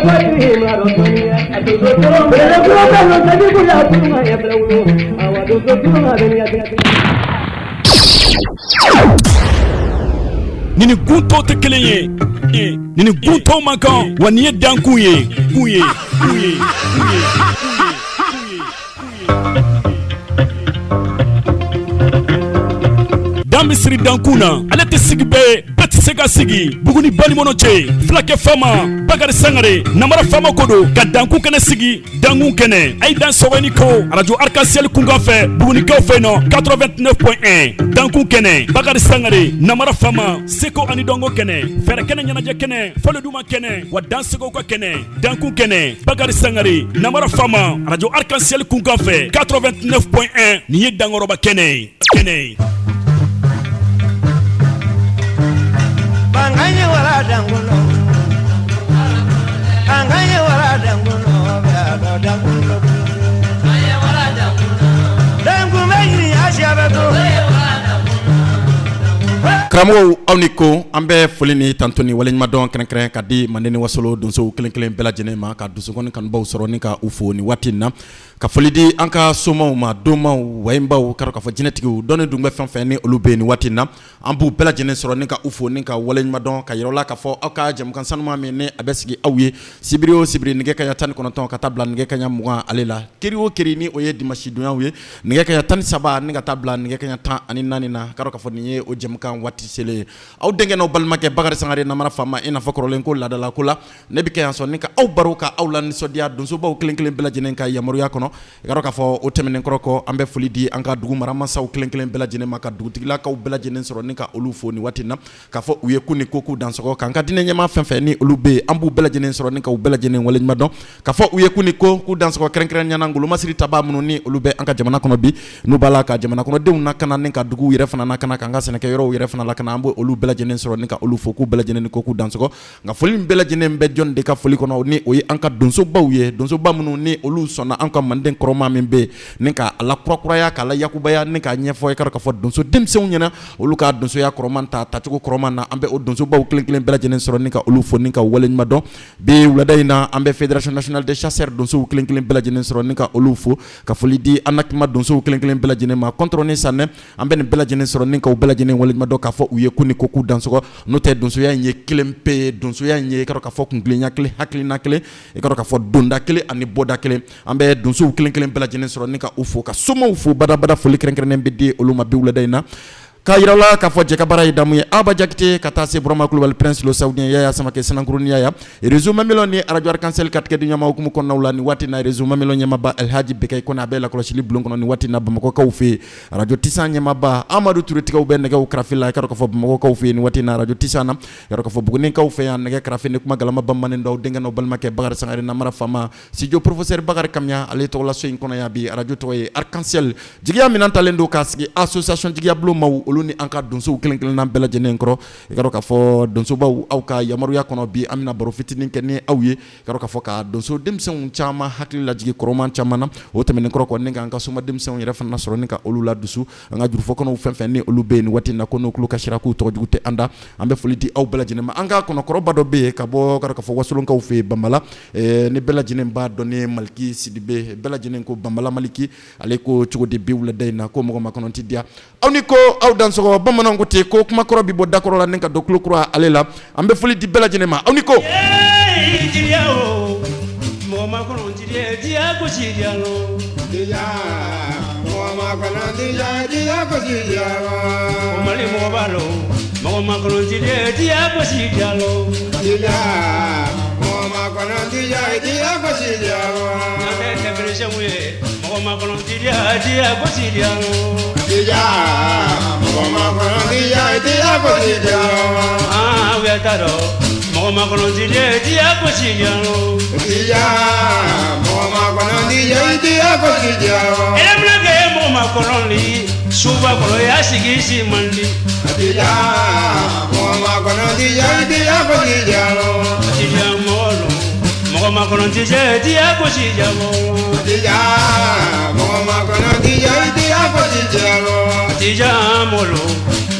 Ni ni gun tɔw tɛ kelen ye, ni ni gun tɔw man kan, wa nin ye dankun ye, kun ye, kun ye, kun ye. Dan bɛ siri dankun na, ale tɛ sigi bɛɛ ye, bɛɛ tɛ se ka sigi. Buguni balimɔnɔ cɛ, fulakɛ faama Bakari Sangare, namara faama ko don ka dankun kɛnɛ sigi. Dankun kɛnɛ, a ye dan sɔgɔ ni ko arajo Arc-en-Ciel kunkan fɛ, Bugunikaw fɛ nɔ 89.1. Dankun kɛnɛ, Bakari Sangare, namara faama, seko ani dɔnko kɛnɛ, fɛɛrɛ kɛnɛ, ɲɛnajɛ kɛnɛ, fɔliduma kɛnɛ, wa dansegow ka kɛnɛ. Dankun kɛnɛ, Bakari Sangare, namara faama, arajo Arc-en-Ciel kunkan fɛ 89.1. Nin ye dankɔrɔba kɛnɛ ye, kɛnɛ ye. Karamɔgɔw, aw ni ko. An bɛ foli ni tanto ni waleɲumandɔn kɛrɛnkɛrɛn ka di Manden ni Wasolo donsow kelen kelen bɛɛ lajɛlen ma, ka dusukun kanubaw sɔrɔ ni ka u fo ni waati in na, ka foli di an ka somaw ma, domaw, wayibaw, ka k'a fɔ jinɛtigiw, dɔnni dun bɛ fɛn fɛn ni olu bɛ yen ni waati in na, an b'u bɛɛ lajɛlen sɔrɔ ni ka u fo ni ka waleɲumandɔn, ka yira la k'a fɔ aw ka jɛmukan sanuma min ni a bɛ sigi aw ye sibiri o sibiri, nɛgɛ kaɲa 19 ka taa bila nɛgɛ kaɲa 20 ale la, kiri o kiri ni o ye dimanche donyaw ye, nɛgɛ kaɲa 13 ni ka taa bila nɛgɛ kaɲa 14 na. Ka k'a fɔ nin ye o jɛmukan waati selen ye. Aw denkɛ n'aw balimakɛ Bakari Sangare, namara faama, i n'a fɔ kɔrɔlen ko laadala ko la, ne bɛ kɛ yan sɔn ni ka aw baro, ka aw la nisɔndiya donsobaw kelen kelen bɛɛ lajɛlen ka yamaruya kɔnɔ. I ka k'a fɔ o tɛmɛnen kɔrɔ kɔ, an bɛ foli di an ka dugu maramasaw kelen kelen bɛɛ lajɛlen ma, ka dugutigilakaw bɛɛ lajɛlen sɔrɔ ni ka olu fo ni waati na, k'a fɔ u ye k'u ni ko, k'u dansɔgɔ, k'an ka diinɛ ɲɛmaa fɛn fɛn ni olu bɛ yen, an b'u bɛɛ lajɛlen sɔrɔ ni ka u bɛɛ lajɛlen waleɲuman dɔn, k'a fɔ u ye k'u ni ko, k'u dansɔgɔ, kɛrɛnkɛrɛnnenya na ngolomasiri tabaa minnu ni olu bɛ an ka jamana kɔnɔ bi, n'u b'a la ka jamana kɔnɔdenw lakana ni ka duguw yɛrɛ fana lakana, k'an ka sɛnɛkɛyɔrɔw yɛrɛ fana lakana, an b'o olu bɛɛ lajɛlen sɔrɔ ni ka olu fo, k'u bɛɛ lajɛlen ni ko, k'u dansɔgɔ. Nka foli bɛɛ lajɛlen bɛ jɔn de ka foli kɔnɔ? Ni o ye an ka donsobaw ye, donsoba minnu ni olu sɔnna an ka manden kɔrɔma min bɛ yen ni ka a lakurakuraya, k'a la yakubaya ni k'a ɲɛfɔ, i ka k'a fɔ donso denmisɛnw ɲɛna, olu ka donsoya kɔrɔman ta tacogo kɔrɔman na. An bɛ o donsobaw kelen kelen bɛɛ lajɛlen sɔrɔ ni ka olu fo ni ka waleɲuman dɔn. Bi wulada in na, an bɛ Fédération nationale des chasseurs donsow kelen kelen bɛɛ lajɛlen sɔrɔ ni ka olu fo, ka foli di ANACMA donsow kelen kelen bɛɛ lajɛlen ma, kɔntɔrɔn ni sanɛ. An bɛ nin bɛɛ lajɛlen sɔrɔ ni k'aw bɛɛ lajɛlen waleɲuman dɔn, k'a fɔ u ye k'u ni ko, k'u dansɔgɔ. N'o tɛ, donsoya in ye kelen pe ye, donsoya in ye i ka k'a fɔ kuntilenya kelen, hakilina kelen, i ka k'a fɔ donda kelen ani bɔda kelen. An bɛ donsow kelen kelen bɛɛ lajɛlen sɔrɔ ni ka u fo, ka somaw fo badabada. Foli kɛrɛnkɛrɛnnen bɛ di olu ma bi wulada in na, k'a yira la k'a fɔ jɛ baara ye damu ye Aba Jakite, ka taa se Burama Kulubali, Prince le Saoudien, Yaya Samakɛ, Sanankurunin Yaya, Réseau Mamelon ni arajo Arc-en-Ciel ka tigɛ di ɲɛma hukumu kɔnɔnaw la. Nin waati na, Réseau Mamelon ɲɛmaaba Alhaji Bekayi Kɔnɛ, a bɛ lakɔlɔsili bulon kɔnɔ nin waati na Bamakɔkaw fɛ yen. Arajo Tisan ɲɛmaaba Amadu Ture tigaw bɛ nɛgɛw karafe la, i ka k'a fɔ Bamakɔkaw fɛ yen nin waati na arajo Tisan na. I ka k'a fɔ Bugunikaw fɛ yan, nɛgɛ karafe ni kuma galama bamanan dɔw, denkɛ n'aw balimakɛ Bakari Sangare, namara faama, studio professeur Bakari Kamiya, ale tɔgɔlaso in kɔnɔ yan bi. Arajo tɔgɔ ye Arc-en-Ciel. Jigiya minɛn talen don k'a sigi association jigiya bulon maaw, olu ni an ka donsow kelen kelenna bɛɛ lajɛlen kɔrɔ. I ka k'a fɔ donsobaw, aw ka yamaruya kɔnɔ bi, an bɛna baro fitinin kɛ ni aw ye, i ka k'a fɔ ka donso denmisɛnw caman hakili lajigin kɔrɔman caman na. O tɛmɛnen kɔrɔ kɔ, ni k'an ka soma denmisɛnw yɛrɛ fana sɔrɔ ni ka olu la dusu, an ka jurufɔkɔnɔw fɛn fɛn ni olu bɛ yen nin waati in na, ko n'u tulo kasira k'u tɔgɔ jugu tɛ an da. An bɛ foli di aw bɛɛ lajɛlen ma. An ka kɔnɔkɔrɔba dɔ bɛ yen ka bɔ ka fɔ Wasolonkaw fɛ yen, Banbala, ni bɛɛ lajɛlen b'a dɔn ni Maliki Sidibe, bɛɛ lajɛlen ko Banbala Maliki. Ale ko cogo di bi wulada in na? Ko mɔgɔ makɔnɔ tɛ diya. Aw ni ko, aw dansɔgɔ. Bamananw ko ten ko kumakɔrɔ bɛ bɔ dakɔrɔ la ni ka don tulo kura ale la. An bɛ foli di bɛɛ lajɛlen ma. Aw ni ko. Mɔgɔ makɔnɔ diya gosi diya Mali mɔgɔ b'a lɔn, mɔgɔ makɔnɔ diya gosi diya ye, mɔgɔ makɔnɔ diya gosi diya. Aa t'a dɔn, mɔgɔ makɔnɔ diya gosi diya. E kɛ mɔgɔ makɔnɔ suba kɔnɔ y'a sigi si man di. Mɔgɔ makɔnɔ diya gosi diya.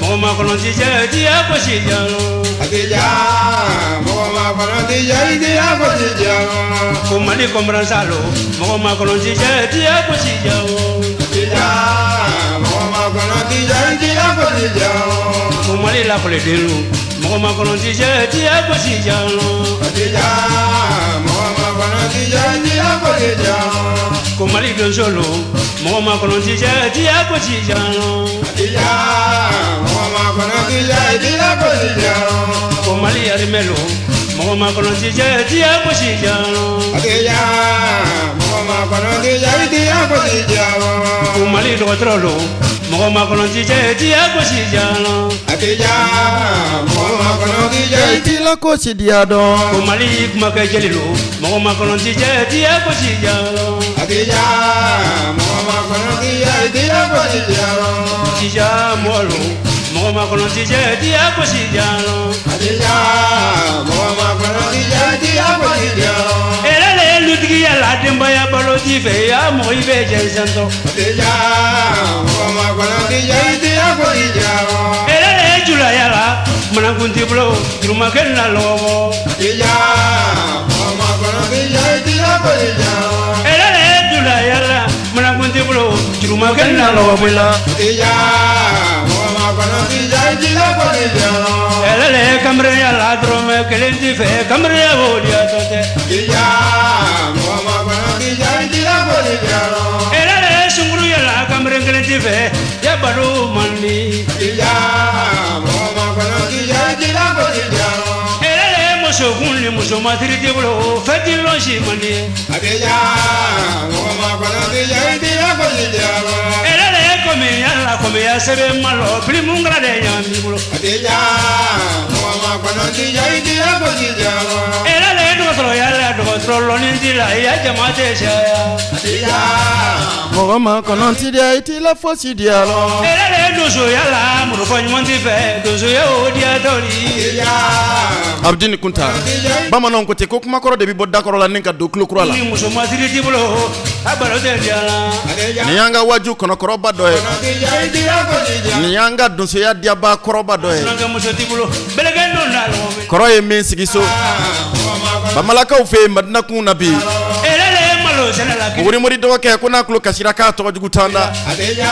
Mɔgɔ Mɔgɔ ma kɔnɔ ti diya i t'i la fosi diya. A tɛ diya, mɔgɔ ma kɔnɔ ti diya i t'i la fosi diya. Ko Mali conférence lo, mɔgɔ ma kɔnɔ ti diya i t'i la fosi diya. A tɛ diya, mɔgɔ ma kɔnɔ ti diya i t'i la fosi diya. Ko Mali lakɔliden lo, mɔgɔ ma kɔnɔ ti diya i t'i la fosi diya. A tɛ diya, mɔgɔ ma kɔnɔ ti diya i t'i la fosi diya. Ko Mali donso lo, mɔgɔ ma kɔnɔ ti diya i t'i la fosi diya. A tɛ diya, mɔgɔ ma kɔnɔ ti diya i t'i la fosi diya. Ko Mali armée lo, mɔgɔ ma kɔnɔ ti diya i t'i la fosi diya. A tɛ diya, mɔgɔ ma kɔnɔ ti diya i t'i la fosi diya. Ko Mali dɔgɔtɔrɔ lo, mɔgɔ ma kɔnɔ ti diya i t'i la fosi diya. A tɛ diya, mɔgɔ ma kɔnɔ ti diya i t'i la fosi diya dɔn. Ko Mali kumakɛ jeli lo, mɔgɔ ma kɔnɔ ti diya i t'i la fosi diya. A tɛ diya, mɔgɔ ma kɔnɔ ti diya i t'i la fosi diya. Tija mɔgɔ lo, mɔgɔ ma kɔnɔ ti diya i t'i la fosi diya. A tɛ diya, mɔgɔ ma kɔnɔ ti diya i t'i la fosi diya. Elele lutigiya la denbaya balo t'i fɛ ya mɔgɔ i bɛ jɛnsɛn tɔ. A tɛ diya, mɔgɔ ma kɔnɔ ti diya i t'i la fosi diya. Elele julaya la manakun t'i bolo jurumakɛ na lɔgɔ. A tɛ diya, mɔgɔ ma kɔnɔ ti diya i t'i la fosi diya. Elele julaya la manakun t'i bolo jurumakɛ na lɔgɔ la. A tɛ diya, mɔgɔ ma kɔnɔ ti diya i t'i la fosi diya. Elele kamerenya la dɔrɔmɛ kelen t'i fɛ kamerenya b'o diya tɔ tɛ. A tɛ diya, mɔgɔ ma kɔnɔ ti diya i t'i la fosi diya. Elele sunkuruya la kameren kelen t'i fɛ ya balo man di. A tɛ diya, mɔgɔ ma kɔnɔ ti diya i t'i la fosi diya. Elele muso kun ni muso matiri t'i bolo fɛn t'i lɔn si man di. A tɛ diya, mɔgɔ ma kɔnɔ ti diya i t'i la fosi diya. Elele kɔmiya la kɔmiya sɛbɛn ma lɔ pilimu kala de ɲa b'i bolo. A tɛ diya, mɔgɔ ma kɔnɔ ti diya i t'i la fosi diya. Elele dɔgɔtɔrɔya la dɔgɔtɔrɔ lɔnni t'i la i ya jama tɛ caya. A tɛ diya, Mɔgɔ ma kɔnɔ ti diya i t'i la fosi diya lɔ. Elele donsoya la murufɔ ɲuman t'i fɛ donsoya o diya tɔ a di. tɛ diya, Abudini Kunta, bamananw ko ten ko kumakɔrɔ de bɛ bɔ dakɔrɔ la ni ka don tulokura la. Ni muso masiri t'i bolo a balo tɛ diya la. a tɛ diya, Nin y'an ka waju kɔnɔkɔrɔba dɔ ye. kɔnɔ ti diya i t'i la fosi diya. Nin y'an ka donsoya diyaba kɔrɔba dɔ ye. Tunankɛ muso t'i bolo bɛlɛkɛ don na lɔgɔ bɛ. Kɔrɔ ye min sigi so. Mɔgɔ ma kɔnɔ Bamalakaw fɛ yen Madinakun na bi. Elele malo sɛnɛ la k'i. Buguri mori dɔgɔkɛ ko n'a tulo kasira k'a tɔgɔ jugu t'an da. a tɛ diya,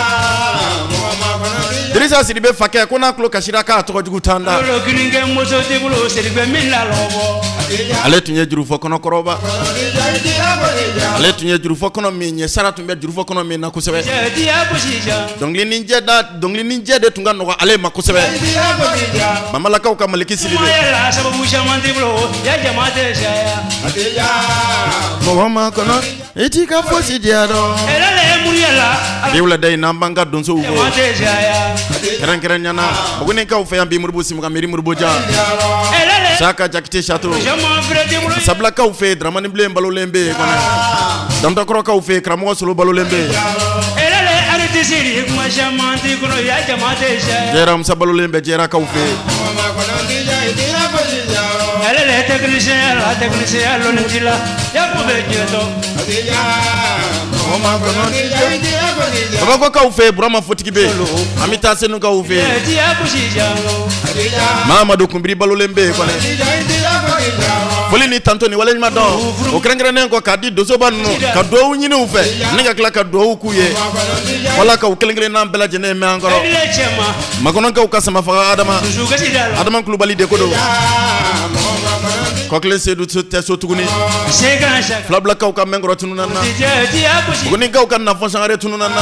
mɔgɔ ma kɔnɔ ti diya. Dirisa Sidibe fakɛ ko n'a tulo kasira k'a tɔgɔ jugu t'an da. Lolo kininkɛ muso t'i bolo sirifɛ min na lɔgɔ bɔ. A tɛ diya, Ale tun ye jurufɔ kɔnɔ kɔrɔba. kɔnɔ ti diya i t'i la fosi diya. Ale tun ye jurufɔ kɔnɔ min ɲɛ sara tun bɛ jurufɔ kɔnɔ min na kosɛbɛ. Cɛ diya gosi ja. Dɔnkili ni jɛ da dɔnkili ni jɛ de tun ka nɔgɔ ale ma kosɛbɛ. I t'i la fosi diya. Bamalakaw ka Maliki Sidibe. Kumaya la sababu caman t'i bolo ya jama tɛ caya. A tɛ diya, Mɔgɔ ma kɔnɔ i t'i ka fosi diya dɔn. Elele muriya la Bi wulada in na an b'an ka donsow jama fo. tɛ caya. Kɛrɛnkɛrɛnnenya la Bugunikaw fɛ yan bi Moribo Simuka Meri Moribo Jan. Elele Saka Jakite Chateau. caman fɛrɛ t'i bolo. Sabilakaw fɛ yen Dramani Bilen balolen bɛ yen kɔnɔ. Dantɔkɔrɔkaw fɛ yen Karamɔgɔ Solo balolen bɛ yen. Elele aritisi kuma caman t'i kɔnɔ ya jama tɛ caya. Jɛra Musa balolen bɛ Jɛrakaw fɛ yen. mɔgɔ ma kɔnɔ ti diya i t'i la fosi diya. Elele technicien la technicien lɔnni t'i la ya ko bɛ diɲɛ tɔ. A tɛ diya, mɔgɔ ma kɔnɔ ti diya i t'i la fosi diya. Bamakɔkaw fɛ yen Burama Fotigi bɛ yen. An bɛ taa Senukaw fɛ yen. Cɛ diya gosi ja. A tɛ diya, Mahamadu Kunbiri balolen bɛ yen kɔnɔ. ti diya i t'i la fosi diya. Foli ni tanto ni waleɲuman dɔn o kɛrɛnkɛrɛnnen kɔ k'a di donsoba ninnu ka dugawu ɲini u fɛ ni ka tila ka dugawu k'u ye Mɔgɔ kɔnɔ ti diya wala ka u kelen kelenna bɛɛ lajɛlen mɛn an kɔrɔ. Elele cɛ ma Makɔnɔkaw ka samafaga Adama dusu kasi da la. Adama Kulubali de ko don. mɔgɔ ma kɔnɔ ti Kɔkelen Sedu tɛ so tuguni. Se kana saka. Filabilakaw ka mɛnkɔrɔ tununna na. Cɛ diya gosi. Bugunikaw ka nafɔ sangare tununna na.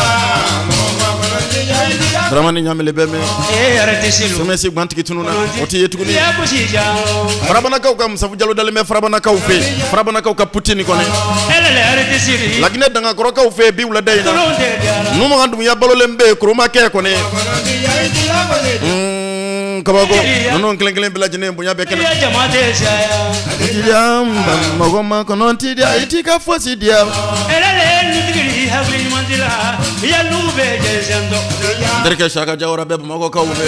mɔgɔ ma kɔnɔ ti diya i t'i la Dramani Ɲamele bɛ mɛn. Ee aritisi lo. Sɛmɛsi Gwantigi tununna o tɛ ye tuguni. Diya gosi ja. Farabanakaw ka Musafu Jalo dalen bɛ Farabanakaw fɛ yen. Farabanakaw ka Putini kɔnɔ. Elele aritisi. Laginɛ Dangakɔrɔkaw fɛ yen bi wulada in na. Tolon tɛ diya la. Numakan Dunbuya balolen bɛ yen Koromakɛ kɔni. kɔnɔ ti diya i t'i la fosi diya. Kabako ninnu kelen kelen bɛɛ lajɛlen bonya bɛ kɛnɛ. Diya jama tɛ caya. Ti diya mɔgɔ ma kɔnɔ ti diya i t'i ka fosi diya. Elele lutigi hakili ɲuman t'i di la yalu bɛ jɛnsɛn dɔ. N terikɛ Saka Jawara bɛ Bamakɔkaw fɛ.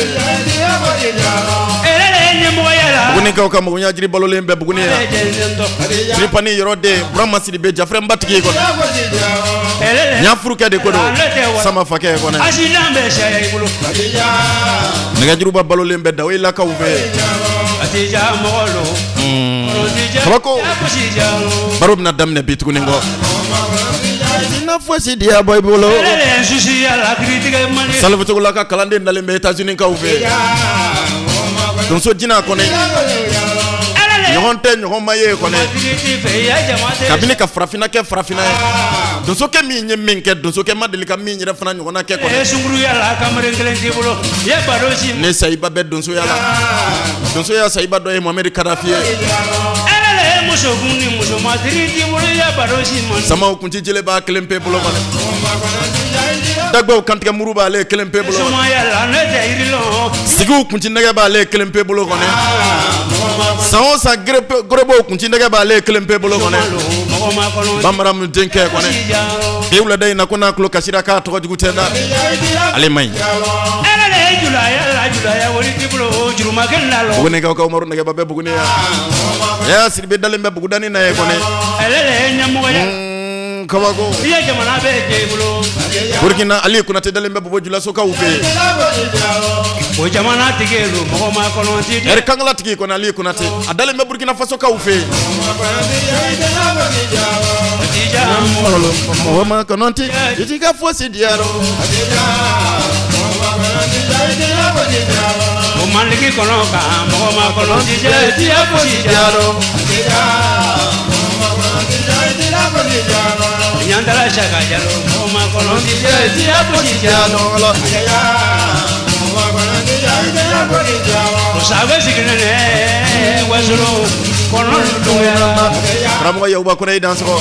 Ɛlɛlɛ ɲɛmɔgɔya la. Bugunikaw ka magoɲɛ jiri balolen bɛ Buguni yan. Jɛnsɛn dɔ. Tiripani yɔrɔ den Burama Sidibe Jafrɛnba tigi kɔnɔ. Ɛlɛlɛ. N y'a furukɛ de ko don. Sama fakɛ kɔnɛ. Asidan bɛ sariya i bolo. Nɛgɛjuruba balolen bɛ Dawelakaw fɛ. A ti ja mɔgɔ lo. Kabako. Baro bɛna daminɛ bi tuguni kɔ. Tina fosi diya bɔ i bolo. Ɛlɛlɛ susiya la kiiritigɛ man di. Salifu Togola ka kalanden dalen bɛ États-Unis kaw fɛ. Donso Jina kɔnɛ. Ɲɔgɔn tɛ ɲɔgɔn ma ye kɔnɛ. Kabini ka farafinna kɛ farafinna ye. Donsokɛ min ye min kɛ donsokɛ ma deli ka min yɛrɛ fana ɲɔgɔnna kɛ kɔnɛ. Sunkuruya la kamalen kelen t'i bolo. I ye baro si. Ne sayiba bɛ donsoya la. Donsoya sayiba dɔ ye Mohamɛdi Kadafi ye. Ɛlɛlɛ muso kun ni muso ma teri t'i bolo i ye baro si man. Samaw kunci jele b'a kelen pe bolo kɔnɛ. Dagbaw kantigɛ muru b'ale kelen pe bolo. Sumaya la ne tɛ yiri lɔn. Sigiw kunci nɛgɛ b'ale kelen pe bolo kɔnɛ. San o san gɛrɛbɔw kunci nɛgɛ b'ale kelen pe bolo kɔnɛ. Mɔgɔ ma kɔnɔ. Bamara mun denkɛ kɔnɛ. Bi wulada in na ko n'a tulo kasira k'a tɔgɔ jugu tɛ da. Ale man ɲi. Ɛlɛlɛ julaya la julaya wari t'i bolo juruma kelen la lɔ. Bugunikaw ka Umaru nɛgɛba bɛ Buguni yan. Yaya Sidibe dalen bɛ Bugudani na ye kɔnɛ. Ɛlɛlɛ ɲɛmɔgɔya. Kabako. I ye jamana bɛɛ jɛ i bolo. Burkina Ali Konate dalen bɛ Bobo Julasokaw fɛ yen. O jamana tigi don mɔgɔ ma kɔnɔ ti. Ɛri Kankala tigi kɔnɛ Ali Konate a dalen bɛ Burkina Faso kaw fɛ yen. Mɔgɔ ma kɔnɔ ti i t'i ka fosi diya rɔ. O mandigi kɔnɔ kan mɔgɔ ma kɔnɔ ti jɛ ti ya fosi diya rɔ. Ɲantala saka jalo mɔgɔ ma kɔnɔ ti jɛ ti ya fosi diya rɔ. Musabe sigilen nɛ wasolo kɔnɔ donyara. Karamɔgɔ Yakuba Kɔnɛ i dansɔgɔ.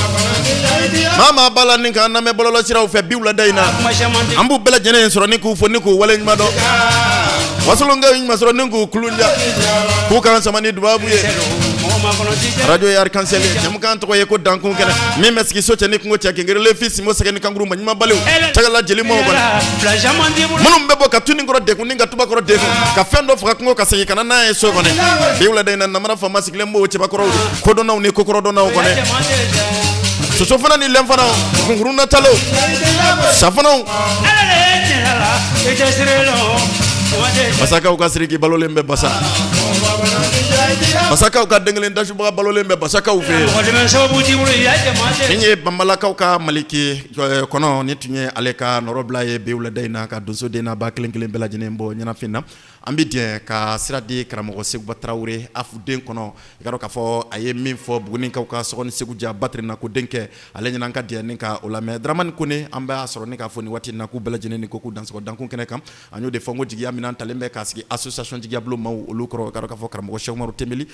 Maa maa b'a la ni k'an lamɛn bɔlɔlɔsiraw fɛ bi wulada in na. An b'u bɛɛ lajɛlen sɔrɔ ni k'u fo ni k'u waleɲuman dɔn. Wasolonkaw ɲuman sɔrɔ ni k'u kulunja. K'u k'an sama ni dubabu ye. Radio ye Arc-en-Ciel ye jɛmukan tɔgɔ ye ko dankun kɛnɛ min bɛ sigi so cɛ ni kungo cɛ kengerelen fi simo sɛgɛ ni kankuru maɲuman baliw cakɛla jelimaw kɔnɔ minnu bɛ bɔ ka tuni kɔrɔ degun ni ka tuba kɔrɔ degun ka fɛn dɔ faga kungo ka segin ka na n'a ye so kɔnɔ bi wulada in na namara faama sigilen b'o cɛbakɔrɔw kodɔnnaw ni kokɔrɔdɔnnaw kɔnɔ soso fana ni lɛn fana kunkurun natalaw safanaw Basakaw ka siriki balolen bɛ basa Basakaw ka den kelen dasubaga balolen bɛ Basakaw fɛ yen min ye Banbalakaw ka Maliki kɔnɔ ni tun ye ale ka nɔrɔbila ye bi wulada in na ka donso den n'a ba kelen kelen bɛɛ lajɛlen bɔ ɲɛnafin na an bɛ jɛ ka sira di karamɔgɔ Seguba Tarawele afuden kɔnɔ i ka dɔn k'a fɔ a ye min fɔ Bugunikaw ka Sɔgɔni Segu ja Batirina ko denkɛ ale ɲɛna an ka jɛ ni ka o lamɛn Dramani Kone an b'a sɔrɔ ni k'a fɔ nin waati in na k'u bɛɛ lajɛlen ni ko k'u dansɔgɔ dankun kɛnɛ kan an y'o de fɔ n ko jigiya minɛn talen bɛ k'a sigi association jigiyabulon maaw olu kɔrɔ i ka dɔn k'a fɔ karamɔgɔ Sɛki Umaru Tɛnbeli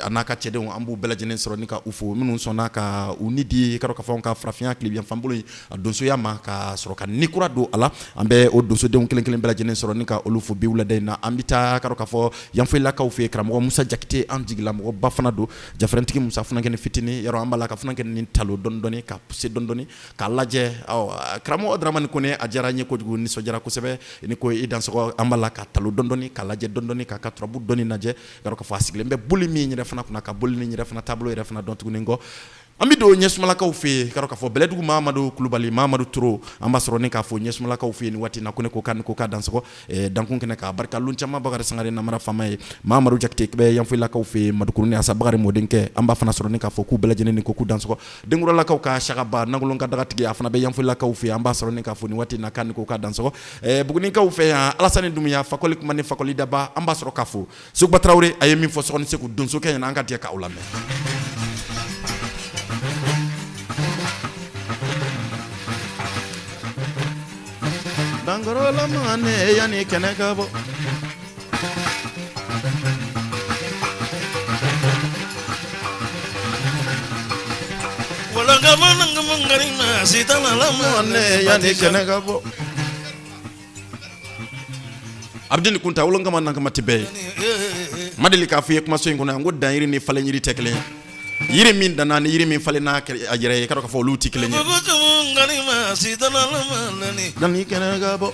a n'a ka cɛdenw an b'u bɛɛ lajɛlen sɔrɔ ni ka u fo minnu sɔnna ka u ni di i ka dɔn k'a fɔ an ka farafinya tilebinyanfan bolo in a donsoya ma ka sɔrɔ ka ni kura don a la an bɛ o donsodenw kelen kelen bɛɛ lajɛlen sɔrɔ ni ka olu fo bi wulada in na an bɛ taa ka dɔn k'a fɔ Yanfolilakaw fɛ yen karamɔgɔ Musa Jakite an jigilamɔgɔba fana don Jafɛrɛntigi Musa funankɛnin fitinin yɔrɔ an b'a la ka funankɛnin nin talo dɔɔni dɔɔni ka pousser dɔɔni dɔɔni k'a lajɛ karamɔgɔ Dramani Kone a diyara n ye kojugu nisɔndiyara kosɛbɛ ni ko i dansɔgɔ an b'a la ka talo dɔɔni dɔɔni k'a lajɛ dɔɔni dɔɔni k'a ka turabu dɔɔni lajɛ ka dɔn k'a fɔ a sigilen bɛ boli min yɛrɛ fana kunna ka boli ni yɛrɛ fana taabolo yɛrɛ fana dɔn tuguni kɔ an bɛ don ɲɛsumalakaw fɛ yen ka dɔn k'a fɔ Bɛlɛdugu Mamadu Kulubali Mamadu Toro an b'a sɔrɔ ni k'a fɔ ɲɛsumalakaw fɛ yen nin waati in na ko ne ko k'a ni ko k'a dansɔgɔ dankun kɛnɛ k'a barika lon caman Bakari Sangare namara faama ye Mamadu Jakite bɛ Yanfolilakaw fɛ yen Madukuruni Asa Bakari mɔdenkɛ an b'a fana sɔrɔ ni k'a fɔ k'u bɛɛ lajɛlen ni ko k'u dansɔgɔ Denkuralakaw ka Sakaba Nagolon ka dagatigi a fana bɛ Yanfolilakaw fɛ yen an b'a sɔrɔ ni k'a fɔ nin waati in na k'a ni ko k'a dansɔgɔ Bugunikaw fɛ yan Alasani Dunbuya Fakɔli kuma ni Fakɔli daba an b'a sɔrɔ k'a fo Seguba Tarawele a ye min fɔ Sɔgɔni Segu donsokɛ ɲɛna an ka jɛ k'aw lamɛn. Dankɔrɔlama ne yanni kɛnɛ ka bɔ. Yanni kɛnɛ ka bɔ. Abudini Kunta wolon kama nankama tɛ bɛɛ ye. Ma deli k'a fɔ i ye kumaso in kɔnɔ yan ko danyiri ni falenyiri tɛ kelen ye. Yiri min danna ni yiri min falenna a yɛrɛ ye, i k'a dɔn k'a fɔ olu tɛ kelen ye. Yanni kɛnɛ ka bɔ,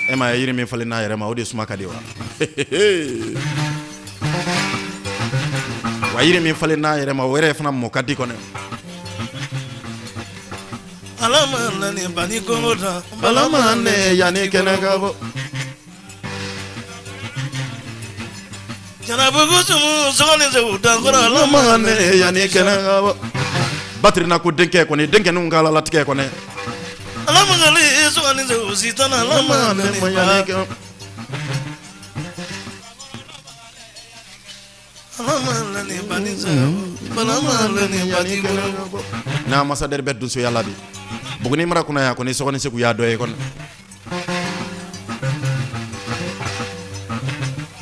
e m'a ye yiri min falenna a yɛrɛ ma, o de suma ka di wa? Wa yiri min falenna a yɛrɛ ma, o yɛrɛ fana mɔ ka di kɔnɔ. Ala yanni kɛnɛ ka bɔ. Yanni kɛnɛ ka bɔ. Batirina ko denkɛ kɔni, denkɛninw ka ala latigɛ kɔni. N'a masadɛri bɛ donsoya la bi Buguni mara kɔnɔ yan kɔni, Sɔgɔni Segu y'a dɔ ye kɔni.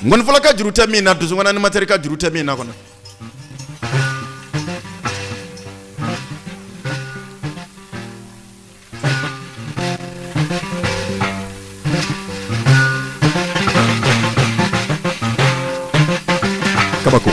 Nkɔnifɔla ka juru tɛ min na, donsokɔnɔ animateur ka juru tɛ min na kɔni. Kabako.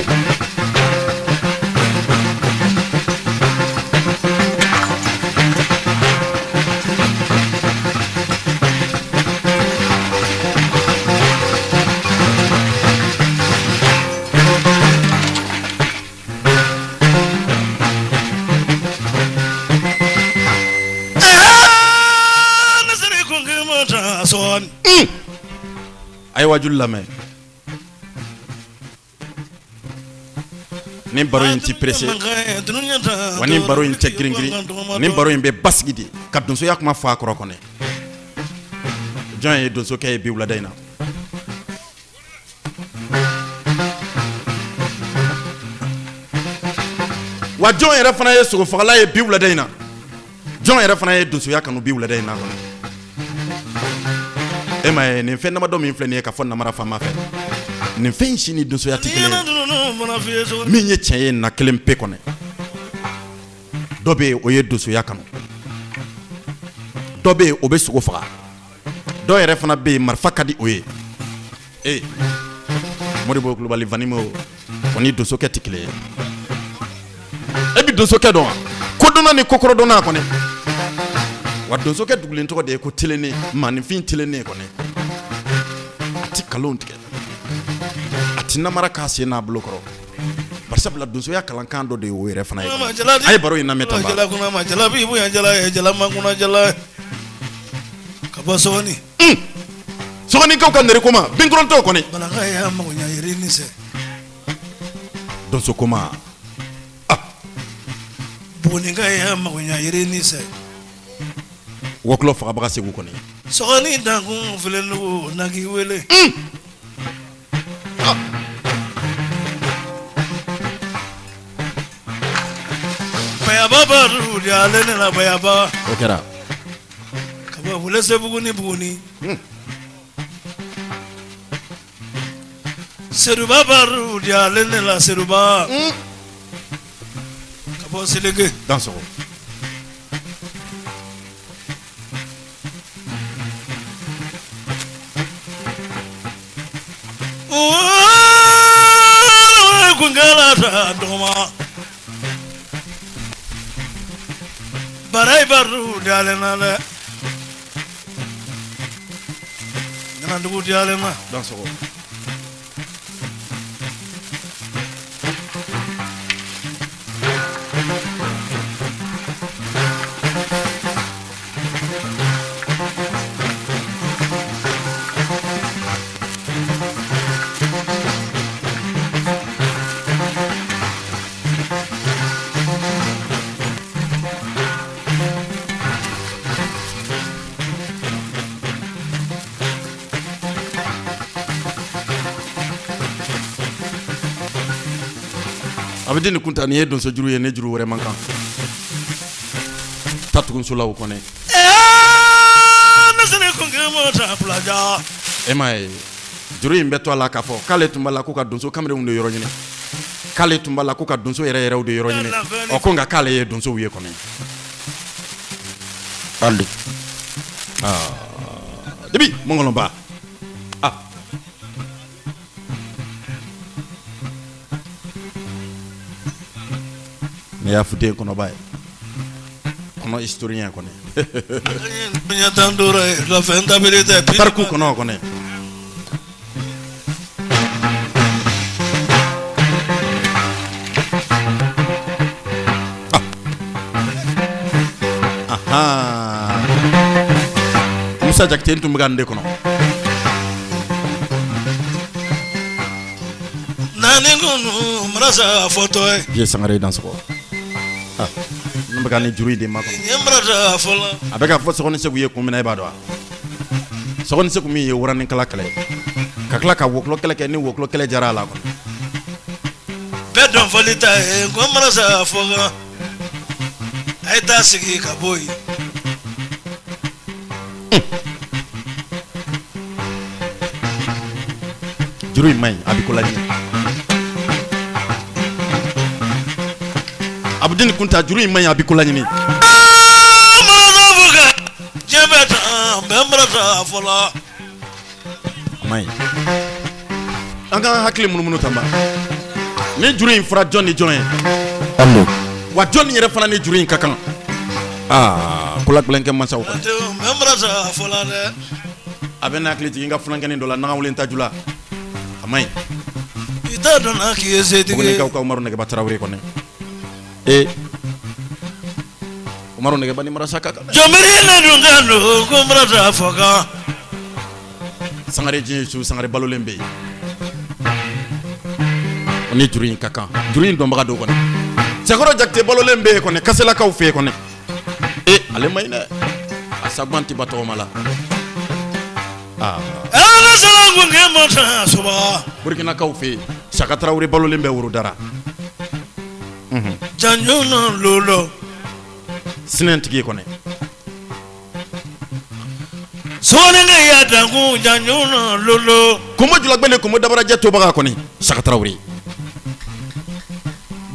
A ye wajulu lamɛn. Ni baro in tɛ pressé wa, ni baro in tɛ girin-girin, ni baro in bɛ basigi de ka donsoya kuma fɔ a kɔrɔ kɔnɔ. Jɔn ye donsokɛ ye bi wulada in na? Wa jɔn yɛrɛ fana ye sogofagala ye bi wulada in na? Jɔn yɛrɛ fana ye donsoya kanu bi wulada in na kɔnɔ? E ma ye nin fɛn damadɔ min filɛ nin ye ka fɔ namara faama fɛ, nin fɛn in si ni donsoya tɛ kelen ye. Min ye tiɲɛ ye na kelen pe kɔnɔ, dɔ bɛ yen, o ye donsoya kanu, dɔ bɛ yen, o bɛ sogo faga, dɔw yɛrɛ fana bɛ yen, marifa ka di o ye. Ee, Modibo Kulubali Vanimo, o ni donsokɛ tɛ kelen ye. E bɛ donsokɛ dɔn wa? Kodɔnna ni kokɔrɔdɔnna kɔni. Wa donsokɛ dugulen tɔgɔ de ye ko telennen, maaninfin telennen kɔni. A tɛ nkalon tigɛ, a tɛ namara k'a sen n'a bolo kɔrɔ, barisabula donsoya kalankan dɔ de ye o yɛrɛ fana ye. A ye baro in lamɛn tan. Ka bɔ Sɔgɔni. Sɔgɔnikaw ka nɛrɛkoma binkɔrɔntɔw kɔni. Balaka y'a mago ɲɛ yiri ni sɛ. Donso koma. Ah. Buguninka y'a mago ɲɛ yiri ni sɛ. Wɔkulɔ fagabaga Segu kɔni. Sɔgɔni dankun filendugu na k'i wele. Ah. Bayaba baru de ale ne la bayaba. O kɛra. Ka bɔ Welesebugu ni Buguni. Seduba baru de ale ne la Seduba. Ka bɔ Selenge. Dansɔgɔ. Kunkala dɔgɔma. Bara baru de ale na dɛ. Nanadugu de ale ma. Dansɔgɔ. A bɛ di nin kunta nin ye donso juru ye, ne juru wɛrɛ man kan ta tugunsolaw kɔnɛ. E m'a ye juru in bɛ to a la k'a fɔ k'ale tun b'a la ko ka donso kamalenw de yɔrɔ ɲini, k'ale tun b'a la ko ka donso yɛrɛ yɛrɛw de yɔrɔ ɲini. Ɔ ko nka k'ale ye donsow ye kɔni. Ali debi mɔngɔlɔba ah. Ne y'a fɔ den kɔnɔba ye kɔnɔ historien kɔni tariku kɔnɔ kɔni. Musa Jakite tun bɛ ka nin de kɔnɔ. Naani kun marasa fɔtɔ ye. Vieux Sangare dansɔgɔ. N bɛ ka nin juru in de makɔnɔ. N ye marasa fɔlɔ. A bɛ ka fɔ Sɔgɔni Segu ye kun min na e b'a dɔn wa? Sɔgɔni Segu min ye waranikala kɛlɛ ka tila ka wɔkulɔ kɛlɛ kɛ ni wɔkulɔ kɛlɛ jara a la kɔnɔ. Bɛɛ dɔn fɔli ta ye ko marasa fɔ kan. A ye taa sigi ka bɔ yen. Juru in man ɲi, a bɛ ko laɲini. Abudini Kunta, juru in man ɲi, a bɛ ko laɲini. Diɲɛ bɛ tan bɛɛ marasa fɔlɔ. A man ɲi. An k'an hakili munumunu tanba. Ni juru in fɔra jɔn ni jɔn ye? Wa jɔn yɛrɛ fana ni juru in ka kan? Aa, kolagɛlɛnkɛ mansaw kan. Bɛɛ marasa fɔlɔ dɛ. A bɛ n hakili jigin n ka funankɛnin dɔ la Nagawlen Tajula. A man ɲi. I t'a dɔn n'a k'i ye setigi ye. Bugunikaw ka Umaru Nɛgɛba Tarawele kɔni. Ee, Umaru Nɛgɛba ni marasa ka kan dɛ. Jɔnbiri ne dun kan don ko marasa fɔ kan. Sangare diɲɛ su Sangare balolen bɛ yen. O ni juru in ka kan. Juru in dɔnbaga don kɔni. Cɛkɔrɔ Jakite balolen bɛ yen kɔni, Kaselakaw fɛ yen kɔni. Ee, ale man ɲi dɛ. A saguan tɛ ban tɔgɔma la. Aa. Burkinakaw fɛ yen, Saka Tarawele balolen bɛ Worodara. Janjo lolo. Sinɛntigi kɔni. Sɔnikɛ ya dankun janjo lolo. Kunbo Julagbɛ ni Kunbo Dabarajɛ tobaga kɔni, Saka Tarawele.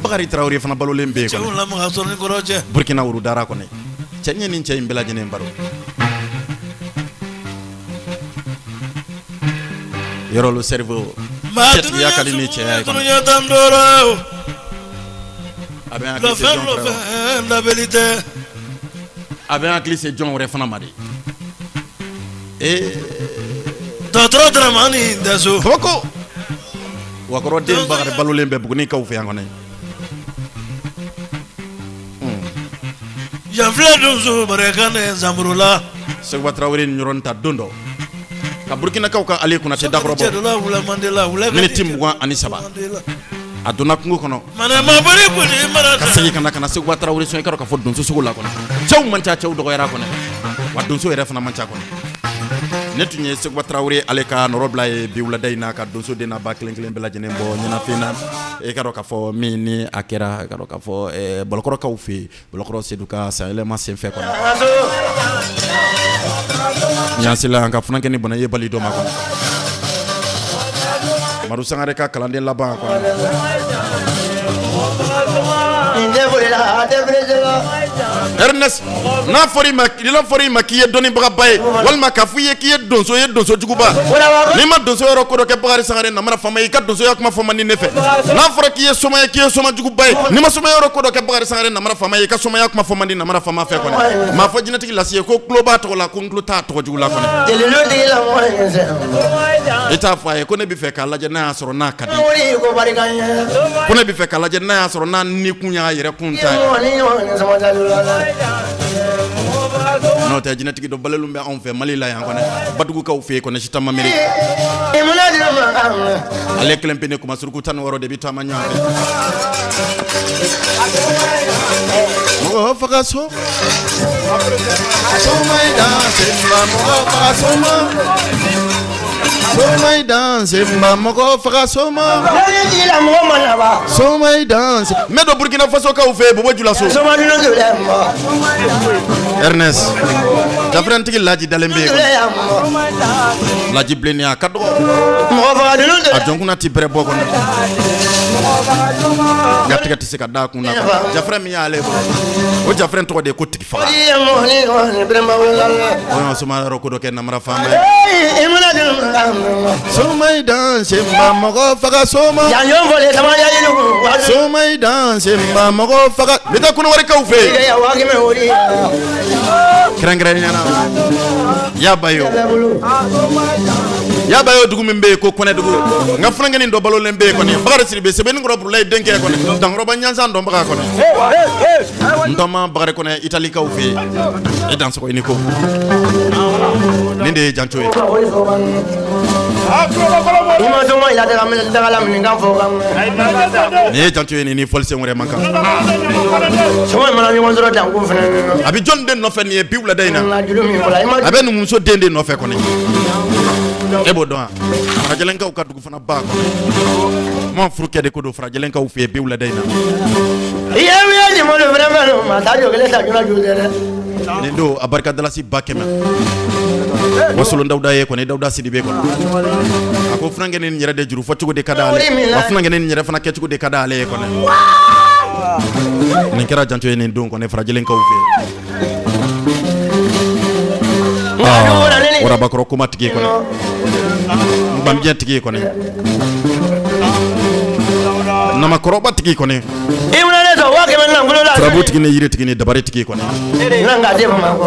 Bakari Tarawele fana balolen bɛ yen kɔni. Cɛw lamaga sɔrɔ ni kɔrɔ cɛ. Burkina Worodara kɔni. Cɛ n ye nin cɛ in bɛɛ lajɛlen baro. Yɔrɔ le cerveau. Cɛtigiya ka di ni cɛya ye kɔni. A bɛ n hakili se jɔn wɛrɛ ma. Labɛnli tɛ. A bɛ n hakili se jɔn wɛrɛ fana ma de. Ee. Dɔgɔtɔrɔ Daramani Daso. Kabako. Wakɔrɔ den Bakari balolen bɛ Bugunikaw fɛ yan kɔni. Yan filɛ donso barika ne zanburula. Seguba Tarawele ni ɲɔrɔn ta don dɔ. Ka Burukinakaw ka Ale Konate dakɔrɔbɔ. Miniti 23. A donna kungo kɔnɔ. Ka segin ka na ka na Seguba Tarawele sɔn i ka dɔn k'a fɔ donso sogo la kɔnɔ. Cɛw man ca, cɛw dɔgɔyara kɔnɔ. Wa donso yɛrɛ fana man ca kɔnɔ. Ne tun ye Seguba Tarawele ale ka nɔrɔ bila ye bi wulada in na ka donso den n'a ba kelen kelen bɛɛ lajɛlen bɔ ɲɛnafin na. I ka dɔn k'a fɔ min ni a kɛra, i ka dɔn k'a fɔ Bɔlɔkɔrɔkaw fɛ yen. Bɔlɔkɔrɔ Sedu ka sanyɛlɛma senfɛ kɔnɔ. Ɲansila an ka funankɛnin bɔnɛ ye bali dɔ ma kɔnɔ. Madu Sangare ka kalanden laban kɔnɔ. Ernest, n'a fɔra i ma, n'a fɔra i ma k'i ye dɔnnibagaba ye walima k'a fɔ i ye k'i ye donso ye, donso juguba, n'i ma donso yɔrɔ ko dɔ kɛ Bakari Sangare namara faama ye, i ka donsoya kuma fɔ man di ne fɛ. N'a fɔra k'i ye soma ye, k'i ye soma juguba ye, n'i ma soma yɔrɔ ko dɔ kɛ Bakari Sangare namara faama ye, i ka somaya kuma fɔ man di namara faama fɛ kɔni. Maa fɔ jinɛtigi lasi ye ko tulo b'a tɔgɔ la, ko n tulo t'a tɔgɔ jugu la kɔni. I t'a fɔ a ye ko ne bɛ fɛ k'a lajɛ n'a y'a sɔrɔ n'a ka di, ko ne bɛ fɛ k'a lajɛ n'a y'a sɔrɔ n'a ni kun y'a yɛrɛ kun ta ye. N'o tɛ jinɛtigi dɔ balelu bɛ anw fɛ Mali la yan kɔni, Badugukaw fɛ yen kɔni, Sitama Meri. Ale kelen pe ni kumasuruku 16 de bɛ taama ɲɔgɔn fɛ. Mɔgɔ faga so. Soma i danse mɔgɔ faga soma. Soma i danse mɔgɔ faga soma. Soma i danse. N bɛ don Burkina Faso kaw fɛ yen, Bobo Julaso. Ernest. Jafirantigi Laji dalen bɛ yen. Laji bilennenya a ka dɔgɔ. A jɔnkunna ti bɛrɛ bɔ kɔnɔ. Nka tɛgɛ tɛ se ka da kun na jafrɛ min y'ale bolo, o jafrɛ tɔgɔ de ye ko tigi faga. O soma yɔrɔ ko dɔ kɛ namara faama ye. Soma i danse n ba mɔgɔ faga soma. Soma i danse n ba mɔgɔ faga. N bɛ taa Kɔnɔwarikaw fɛ yen. Kɛrɛnkɛrɛnnenya la Yabayo. Yabayo dugu min bɛ yen ko Kɔnɛdugu. N ka funankɛnin dɔ balolen bɛ yen kɔni. Bakari Sidibe Sebenikɔrɔ Burulayi denkɛ kɔni. Dankɔrɔba ɲansan dɔnbaga kɔni. N tɔma Bakari Kɔnɛ Italikaw fɛ yen. E dansɔgɔ i ni ko. Nin de ye janco ye. Nin ye janco ye, nin ni fɔlisen wɛrɛ man kan. A bɛ jɔn den nɔfɛ nin ye bi wulada in na? A bɛ numuso den de nɔfɛ kɔni. E b'o dɔn wa? Farajɛlɛnkaw ka dugu fana ba kɔnɔ. Ma furukɛ de ko don farajɛlɛnkaw fɛ yen bi wulada in na. Nin don a barika dalasi 100,000. Wasolon Dawuda ye kɔni, Dawuda Sidibe kɔni. A ko funankɛnin nin yɛrɛ de juru fɔcogo de ka d'ale ye. Wa funankɛnin nin yɛrɛ fana kɛcogo de ka d'ale ye kɔni. Nin kɛra janto ye nin don kɔni farajɛlɛnkaw fɛ yen. Warabakɔrɔ kuma tigi kɔni, ngbamijɛ tigi kɔni, namakɔrɔba tigi kɔni, turabu tigi ni yiri tigi ni dabari tigi kɔni,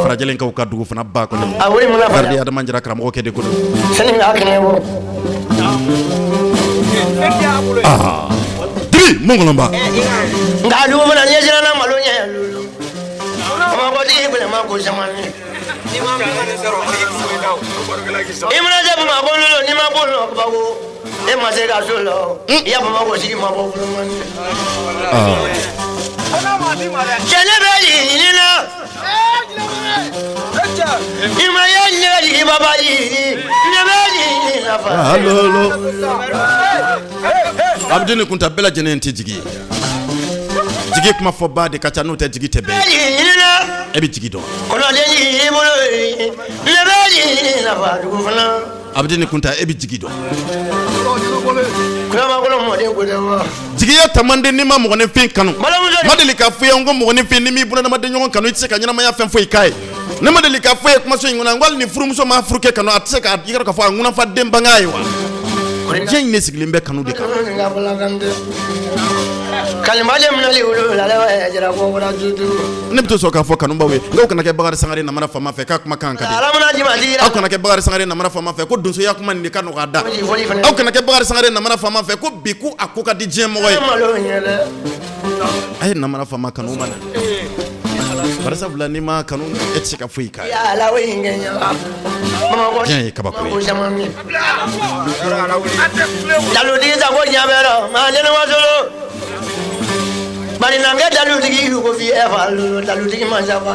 farajɛlɛnkaw ka dugu fana ba kɔni, garidi Adama Jara karamɔgɔkɛ de ko don. Dibi mun kɔnɔba. Nka dugu fana ɲɛsiranna malo ɲɛ lolo. Bamakɔtigi gɛlɛma ko caman ye. I mana se Bamakɔ lolo, n'i ma bɔ lɔ kabako, e ma se ka so lɔ. I ya Bamakɔ sigi ma bɔ bolomani. Cɛ ne bɛ ɲini na. I ma ye ɲɛ jigi baba yi. Ne bɛ ɲini na fa. Alolo. Abudini ni kunta bɛɛ lajɛlen tɛ jigi ye. Jigi kuma fɔ ba de ka ca, n'o tɛ jigi tɛ bɛɛ. E bɛ jigi dɔn. Abudini kunta, e bɛ jigi dɔn. Jigiya tamanden, n'i ma mɔgɔninfin kanu. Ma deli k'a fɔ i ye n ko mɔgɔninfin, n'i m'i bunadamaden ɲɔgɔn kanu, i tɛ se ka ɲɛnamaya fɛn foyi k'a ye. Ne ma deli k'a fɔ e ye kumaso in kɔnɔ n ko hali ni furumuso ma furukɛ kanu, a tɛ se k'a yɔrɔ k'a fɔ a ŋunafa den bange a ye wa. Diɲɛ in de sigilen bɛ kanu de kan. Ne bɛ to sɔn k'a fɔ kanubaw ye n k'aw kana kɛ Bakari Sangare namara faama fɛ k'a kuma kan ka di. Aw kana kɛ Bakari Sangare namara faama fɛ ko donsoya kuma nin de ka nɔgɔ a da. Aw kana kɛ Bakari Sangare namara faama fɛ ko bi ko a ko ka di diɲɛ mɔgɔ ye. A ye namara faama kanu ma na. Bari sabula n'i ma kanu, e tɛ se ka foyi k'a ye. Diɲɛ ye kabako ye.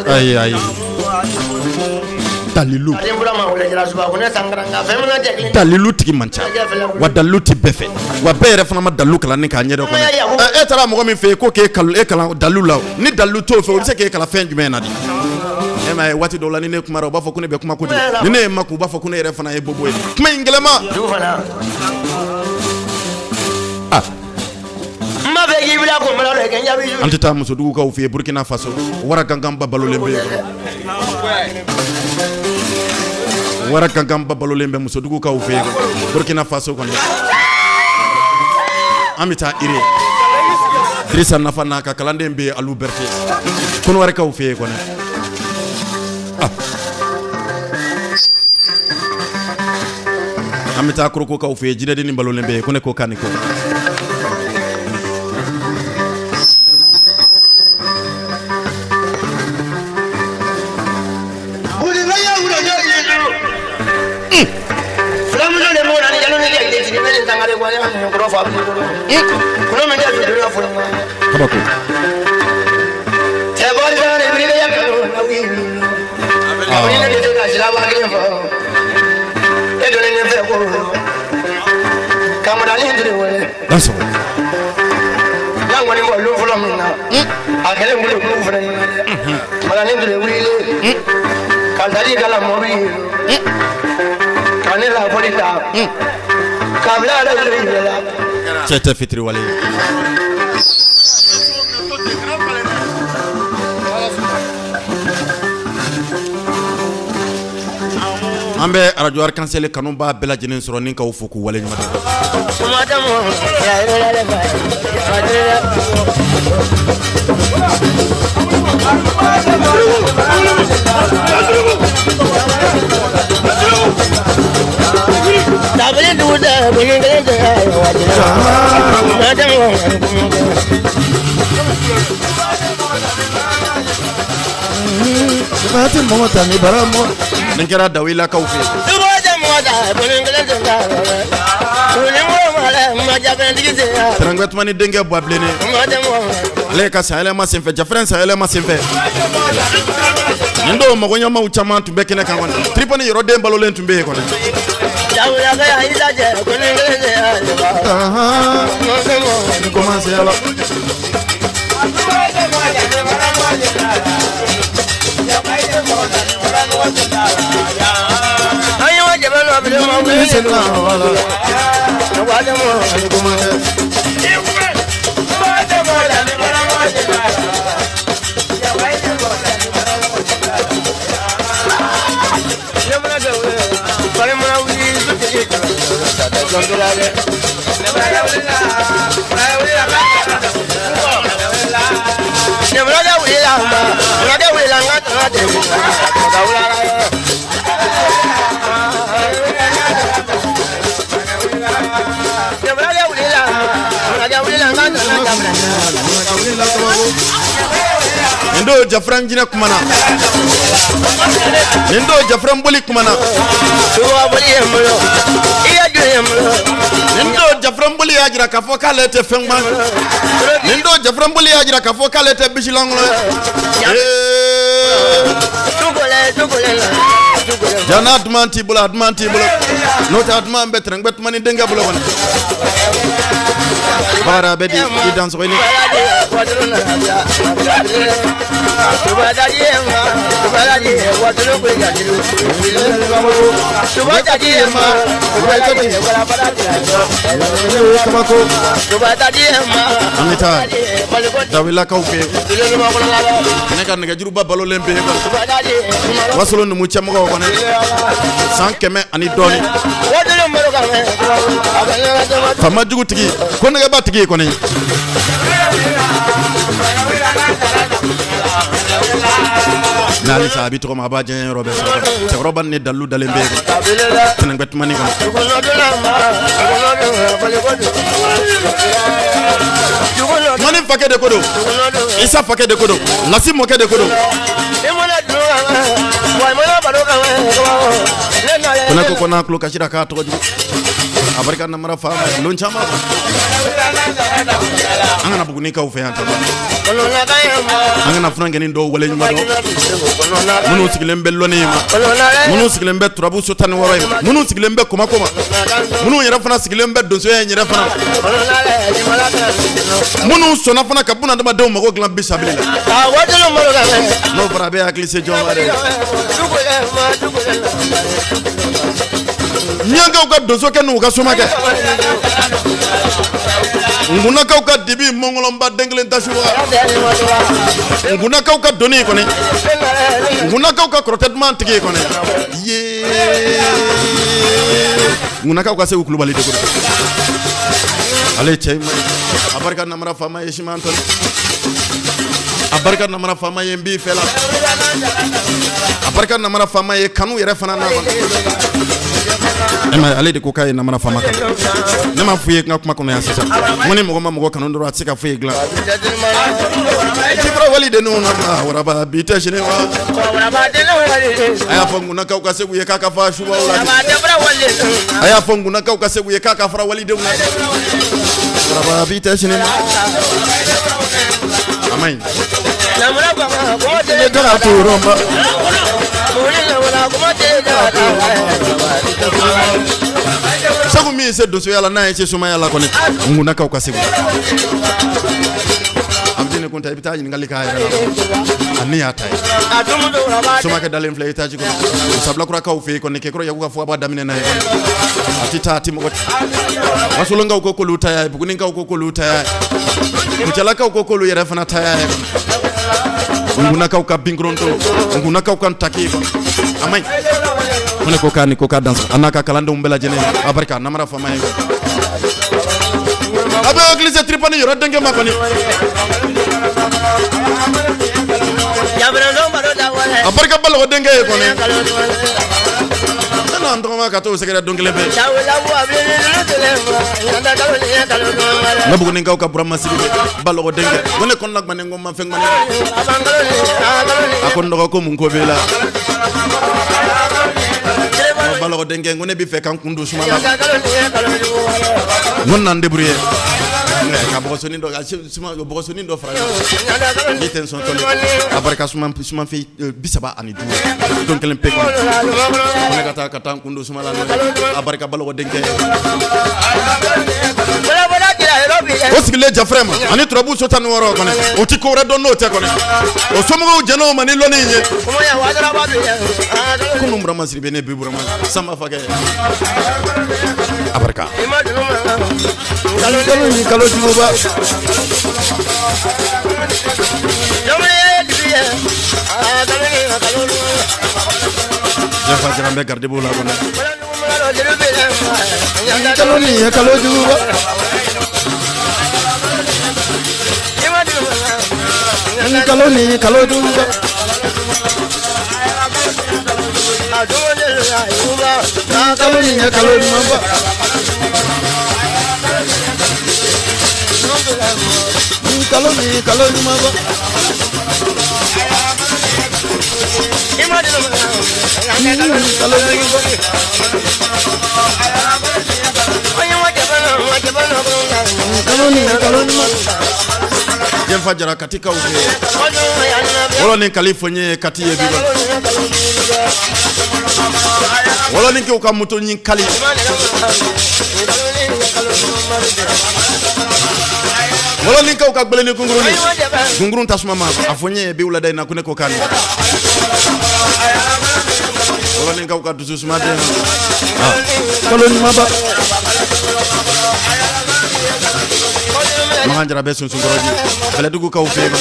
Ayi ayi. Dalilu. Dalilu tigi man ca wa dalilu tɛ bɛɛ fɛ wa bɛɛ yɛrɛ fana ma dalilu kalan ni k'a ɲɛdɔn kɔni. E taara mɔgɔ min fɛ yen ko k'e kalan e kalan dalilu la, ni dalilu t'o fɛ, o bɛ se k'e kalan fɛn jumɛn na de? E m'a ye waati dɔw la ni ne kumara, u b'a fɔ ko ne bɛ kuma kojugu, ni ne ye makun, u b'a fɔ ko ne yɛrɛ fana ye bobo ye. Kuma in gɛlɛma. Ah. An tɛ taa musodugukaw fɛ yen Burkina Faso, wara ganganba balolen bɛ yen. Wara ganganba balolen bɛ musodugukaw fɛ yen Burkina Faso kɔni. An bɛ taa Ire, Dirisa Nafa n'a ka kalanden bɛ yen, Alu Berete, Kɔnɔwarikaw fɛ yen kɔni. Ah. An bɛ taa Korokokaw fɛ yen, jinɛdennin balolen bɛ yen, ko ne ko k'a ni ko. Kabako. Dansɔgɔ. A kɛlen bolo kun fana ɲɛna dɛ ture wuli ka dali kala mɔbili ka ne la fɔli ta k'a bila ala yɛrɛ la. Cɛ tɛ fitiriwale ye. An bɛ arajo Arc-en-Ciel kanubaa bɛɛ lajɛlen sɔrɔ ni k'aw fo k'u waleɲuman dɔn. Nin kɛra Dawilakaw fɛ yen. Tɛrɛnkɛ Tumani denkɛ Buwa Bilenni, ale ka sanyɛlɛma senfɛ, Jafrɛn sanyɛlɛma senfɛ, nin don magoɲɛmaw caman tun bɛ kɛnɛ kan kɔni. Tiriponi yɔrɔden balolen tun bɛ yen kɔni. Commencé ala. Nin don Jafran jinɛ kumana, nin don Jafran boli kumana, nin don Jafran boli y'a jira k'a fɔ k'ale tɛ fɛn kuma, nin don Jafran boli y'a jira k'a fɔ k'ale tɛ bisilankolon ye. Ja n'a duman t'i bolo, a duman t'i bolo, n'o tɛ a duman bɛ tɛrɛngbɛ Tumani denkɛ bolo kɔni. Bakari a bɛ di i dansɔgɔ i ni. Kabako. An bɛ taa Dawilakaw fɛ yen. Ne ka nɛgɛjuruba balolen bɛ yen kɔni. Wasolo numu cɛmɔgɔw kɔni. San 100 ani dɔɔnin. Faama jugutigi ko nɛgɛba tigi kɔni. N'halisa a bɛ tɔgɔ ma a b'a diya yɔrɔ bɛɛ sɔrɔ. Cɛkɔrɔba ni dalu dalen bɛ yen. Tɛnɛngbɛ Tumani kɔnɔ. Tumani fakɛ de ko don. Isa fakɛ de ko don. Lasi mɔkɛ de ko don. Ko ne ko ko n'a tulo kasira k'a tɔgɔ jugu. A barika namara fa ma lon caman. An kana Bugunikaw fɛ yan tan. An kana funankɛnin dɔw wale ɲuman dɔn. Minnu sigilen bɛ lɔnni ma. Minnu sigilen bɛ turabu so 16 ye. Minnu sigilen bɛ komako ma. Minnu yɛrɛ fana sigilen bɛ donsoya in yɛrɛ fana. Minnu sɔnna fana ka bunadamadenw mago dilan bisabili la. N'o fɔra a bɛ hakili se jɔn ma dɛ. Miyankaw ka donsokɛ n'u ka somakɛ. Ngunakaw ka dibi mɔngɔlɔnba den kelen tasuba. Ngunakaw ka doni kɔni. Ngunakaw ka kɔrɔtɛ duman tigi kɔni. Yee. Ngunakaw ka Segu Kulubali de ko don. Ale ye cɛ ɲuman ye. A barika namara faama ye siman tɔni. A barika namara faama ye n b'i fɛ la. A barika namara faama ye kanu yɛrɛ fana na kɔni. E ma ye, ale de ko k'a ye namara faama kanu. Ne m'a f'u ye n ka kuma kɔnɔ yan sisan. N ko ni mɔgɔ ma mɔgɔ kanu dɔrɔn a tɛ se ka foyi dilan. Cifura wali de ninnu na waraba bi tɛ sini wa. A y'a fɔ Ngunakaw ka Segu ye k'a ka fa subaw la. A y'a fɔ Ngunakaw ka Segu ye k'a ka fara walidenw na. Waraba bi tɛ sini ma. A ma ɲi. Ne taara tuuruma. Segu min se donsoya la n'a ye se somaya la kɔni Ngunakaw ka Segu. ne kun tɛ, i bɛ taa ɲininkali k'a yɛrɛ la, a ni y'a ta ye. Somakɛ dalen filɛ étage kɔnɔ Musabilakurakaw fɛ yen kɔni. Kɛkɔrɔ Yaku ka fɔba daminɛ n'a ye, a tɛ taa, a tɛ mɔgɔ. Wasolonkaw ko k'olu ta y'a ye, Bugunikaw ko k'olu ta y'a ye, Kucalakaw ko k'olu yɛrɛ fana ta y'a ye, Ngunakaw ka binkoronto, Ngunakaw ka ntaki, a man ɲi. Ko ne ko k'a ni ko k'a dansa, a n'a ka kalandenw bɛɛ lajɛlen, a barika namara faama ye. A bɛ église Tiripani yɔrɔ denkɛ ma kɔni. A barika Balɔgɔ denkɛ ye kɔni. Ne n'an tɔgɔma ka t'o sɛgɛrɛ don kelen pe. N bɛ Bugunikaw ka Burama Sidibe, Balɔgɔ denkɛ. Ko ne kɔnɔna gbannen, ko n ma fɛn gbannen. A ko n dɔgɔ, ko mun ko b'e la? Balɔgɔ denkɛ, ko ne bɛ fɛ ka n kun don suma la. N ko na n débrouiller ka bɔgɔsonin dɔ, bɔgɔsonin dɔ fara ɲɔgɔn. N'i tɛ n sɔn tɔli, a barika sumanfɛn 35 don kelen pe kɔnɔ. Ko ne ka taa n kun don suma la, a barika Balɔgɔ denkɛ. O sigilen Jafrɛ ma ani turabu so 16 kɔni, o ti ko wɛrɛ dɔn n'o tɛ kɔni. O somɔgɔw jɛn'o ma ni lɔnni in ye. Kunun Burama Sidibe, ne bi Burama Sanba Fakɛ, a barika. Kalo ni kalo juguba. Jɛfa Jara bɛ garidibugu la kɔni. Kalo ni ye kalo juguba. Kalo ni kalo juguba. Kalo ni ye kalo ɲumanba. Kalo ni kalo ɲumanba. Kalo juguba. Kalo ni kalo ɲuman. Jɛnfa Jara Katikaw fɛ yen. Wɔlɔ ni kali fɔ n ye Kati ye bi. Wɔlɔninkew ka moto ɲin kali. Wɔlɔninkew ka gbɛlɛni kunkuruni. Kunkurun tasuma ma a fɔ n ye bi wulada in na, ko ne ko k'a ni. Wɔlɔninkaw ka dusu suma den. Kalo ɲumanba. Makan Jara bɛ Sunsunkɔrɔji Bɛlɛdugukaw fɛ yen.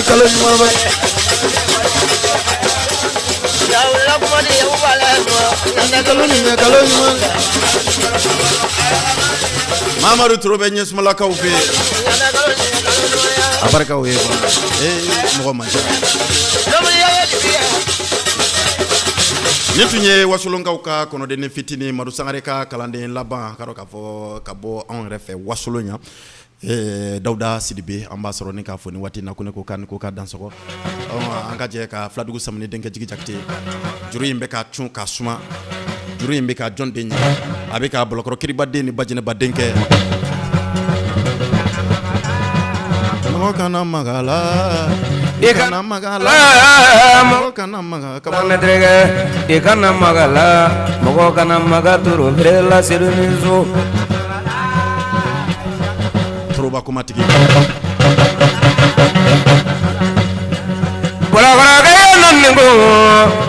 Kalo ɲumanba. Kalo nin ye kalo ɲuman. Mamadu Toro bɛ Ɲɛsumalakaw fɛ yen. A barikaw ye ee mɔgɔ man ca. Nin tun ye Wasolonkaw ka kɔnɔdenni fitinin, Madu Sangare ka kalanden laban, ka dɔn k'a fɔ ka bɔ anw yɛrɛ fɛ Wasolon yan. Dawuda Sidibe, an b'a sɔrɔ ni k'a fɔ ni waati in na, ko ne ko k'a ni ko k'a dansɔgɔ. An ka jɛ ka Filadugu Samani denkɛ Jigi Jakite. Juru in bɛ ka cun ka suma, juru in bɛ ka jɔn den ɲɛ, a bɛ ka Bɔlɔkɔrɔ kiribaden ni Bajɛnɛba den kɛ. Mɔgɔ kana maga a la, i kana maga a la, mɔgɔ kana maga. Mɛtɛrɛkɛ, i kana maga la, mɔgɔ kana maga toro feerela so. Toroba kumatigi. Bɔlɔkɔrɔkɛ ko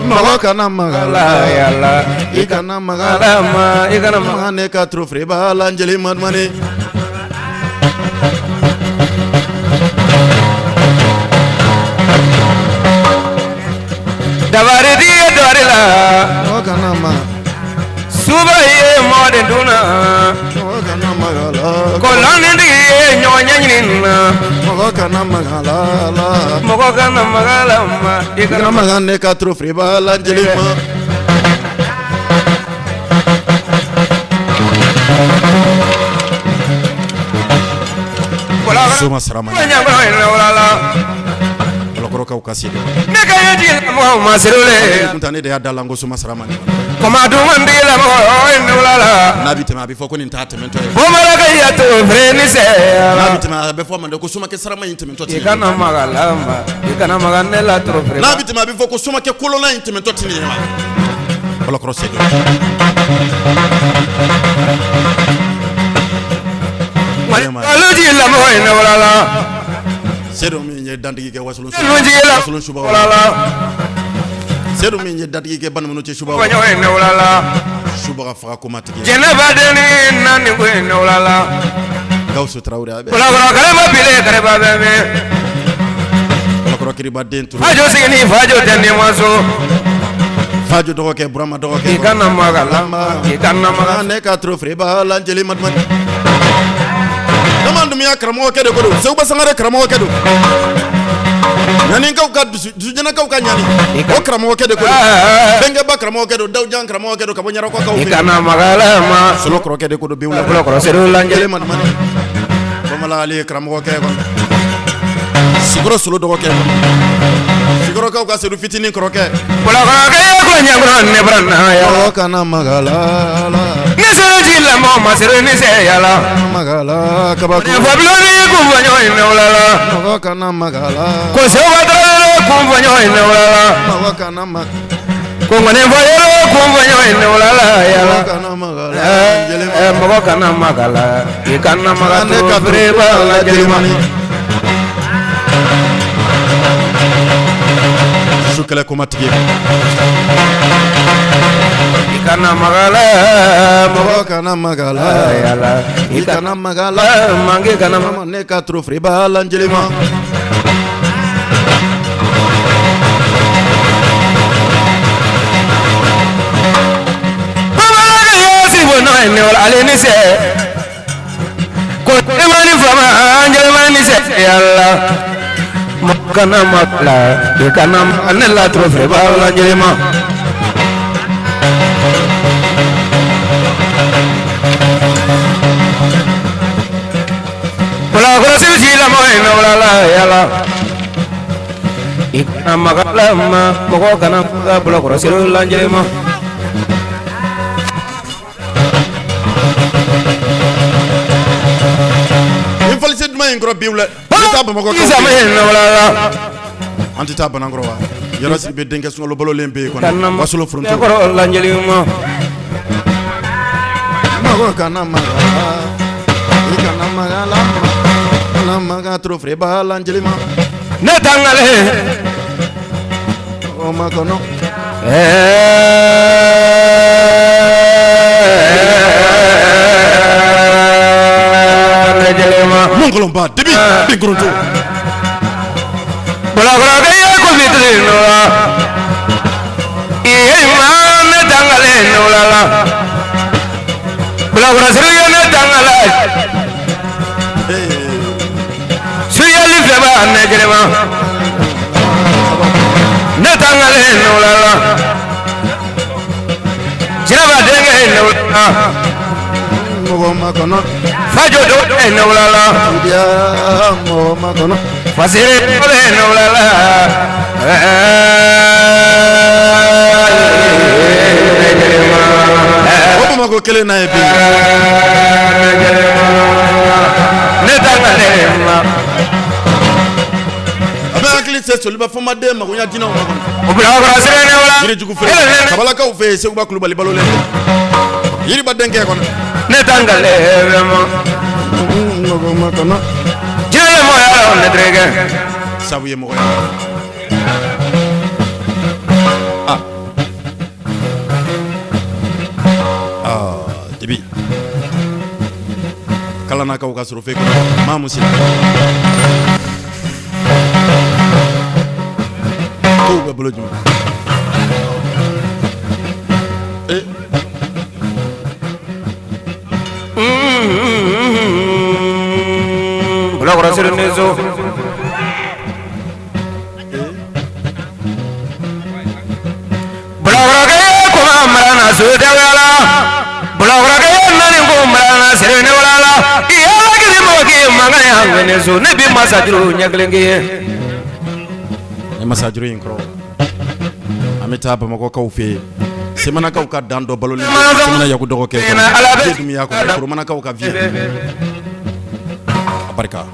mɔgɔ kana maga la, yala. I kana maga la, ma i kana maga ne ka toro feereba la, njeli madumani. Dabaritigi ye dɔri la. Mɔgɔ kana maga. Suba ye mɔden dunna. Mɔgɔ kana maga la. Kɔlɔnitigi ye ɲɔgɔn ɲɛɲini na. Mɔgɔ kana maga la la. Mɔgɔ kana maga la ma i I kana maga ne ka toro feereba la, njeli ma. Soma Sarama. La. Bɔlɔkɔrɔ. Bolokɔrɔkaw ka Sedu. Ne ka ye jigilamɔgɔw ma Sedu. Kunta ne de y'a da la n ko soma sara man di. Kɔma duman tigilamɔgɔ ne wula la. N'a bɛ tɛmɛ a bɛ fɔ ko nin t'a tɛmɛtɔ ye. Bamarakɛ ya to fere ni sɛ. N'a bɛ tɛmɛ a bɛ fɔ a ma de ko somakɛ sarama in tɛmɛtɔ tɛ I kana maga la ma, i kana maga ne la trop fere. N'a bɛ tɛmɛ a bɛ fɔ ko somakɛ kolonna in tɛmɛtɔ tɛ nin ye wa. Bolokɔrɔ Sedu. Olu jigilamɔgɔ ne wula la. Sedu min ye dantigi kɛ wasolon Jigila wasolon subaw la. Sedu min ye dantigi kɛ Banikɔnɔ cɛ subaw Kɔɲɔ ne wula la. Subaga faga ko matigi Jɛnɛba denni naani ko ne wula la. Gawusu Tarawele a bɛ Bolokɔrɔ kariba bile kariba bɛ min. Bolokɔrɔ kiriba den turu Fajo sigi ni fajo tɛ ni ma so. Fajo dɔgɔkɛ Burama dɔgɔkɛ I kana maga la ma, i kana maga. Ne ka trop fere ba la jeli madumani Dama Dumuya karamɔgɔkɛ de ko don Seguba Sangare karamɔgɔkɛ don ɲanikaw ka dusu dusujɛnɛkaw ka ɲani o karamɔgɔkɛ de ko don Bɛnkɛba karamɔgɔkɛ don Dawujan karamɔgɔkɛ don ka bɔ Ɲarakɔkaw I fɛ kana maga la ma. Solo kɔrɔkɛ de ko don Bewula Bolokɔrɔ Sedu la jeli madumani Bamala ale karamɔgɔkɛ kɔnɔ Sikɔrɔ Solo dɔgɔkɛ kɔnɔ Sikɔrɔkaw ka Sedu fitinin kɔrɔkɛ Bolokɔrɔkɛ ye ko ɲɛkɔrɔ ne bara na ya. Mɔgɔ kana maga la la Ni Sedu jigilamɔgɔ ma Sedu ni sɛ yala. Maga la kabako Ne fabilo ni kun fɔ ɲɔgɔn ye ne wula la. Mɔgɔ kana maga la Ko Seguba Tarawele kun fɔ ɲɔgɔn ye ne wula la. Mɔgɔ kana maga Ko ŋɔni fɔ yɔrɔ kun fɔ ɲɔgɔn ye ne wula la yala. Mɔgɔ kana maga la jeli Mɔgɔ kana maga la, i kana maga Ne ka trop fere ba la jeli ma. Su kɛlɛ ko matigi I kana maga la, mɔgɔ Mɔgɔ kana maga la yala. I kana maga la Mange kana maga. Ne ka trop fere ba la jeli ma Bamanan ye sibo nɔ ye ne wala ale ni sɛ. Ko jeliba ni fama jeliba ni sɛ yala. Mɔgɔ kana maga la, i kana maga ne la trop fere ba la jeli ma. Bolokɔrɔ Sedu jigilamɔgɔ ye ne wula la yala. I kana maga la ma, mɔgɔ kana maga Bolokɔrɔ Sedu la jeli ma. Nin fɔlisen duman in kɔrɔ Bewula an tɛ taa Bamakɔ Sama ye ne wula la. An tɛ taa Banankɔrɔ wa Yɔrɔ Sidibe denkɛ sunkalo balolen bɛ yen kɔni Wasolon foronto Kɔrɔ la jeli ma. Mɔgɔ kana maga la I kana maga la kana maga trop fere ba la jeli ma Ne tangale. O ma kɔnɔ Ne jeli ma. Mun kɔlɔnba dibi bin koronto Bolokɔrɔkɛ ye ko fitiri nɔ la. Iye ma ne tangale ne wula la. Bolokɔrɔ Sedu ye ne tangale. Suyali fɛ b'a ne jeli ma. Ne tangale ne wula la. Jɛnɛba denkɛ ne wula la. Mɔgɔ ma kɔnɔ Fajo dɔgɔkɛ ne wula la. Sidiya mɔgɔ ma kɔnɔ Fasere dɔgɔkɛ ne wula la. Ne jeli ma. O Bamakɔ kelen n'a ye bi Ne tangale ma. A bɛ hakili se Soliba Fɔnba den magoɲa jinɛw ma kɔnɔ O bilakɔrɔ sɛbɛn ne wula. Yirijugu feere Kabalakaw fɛ yen Seguba Kulubali balolen Yiriba denkɛ kɔnɔ Ne tangale ma. Mɔgɔ ma kɔnɔ Jinɛ ye mɔgɔ yala ne terikɛ. Sabu ye mɔgɔ ye ah ah dibi Kalanakaw ka sɔrɔ fɛ kɔnɔ Maamu Sila kow bɛ bolo jumɛn eh Bilakɔrɔ sɛbɛn ne so. Bilakɔrɔkɛ ye kuma marana so tɛ wala. Bilakɔrɔkɛ ye naani ko marana sɛbɛn ne wala la. I yala k'i mɔgɔ k'i mankan ye an ne so ne bi masajuru ɲɛ kelen k'i ye. Ni masajuru in kɔrɔ, an bɛ taa Bamakɔkaw fɛ yen. Semanakaw ka dan dɔ balolen bɛ Semana Yaku dɔgɔkɛ kɔnɔ. Dumiya kɔnɔ, Koromanakaw ka vie. A barika.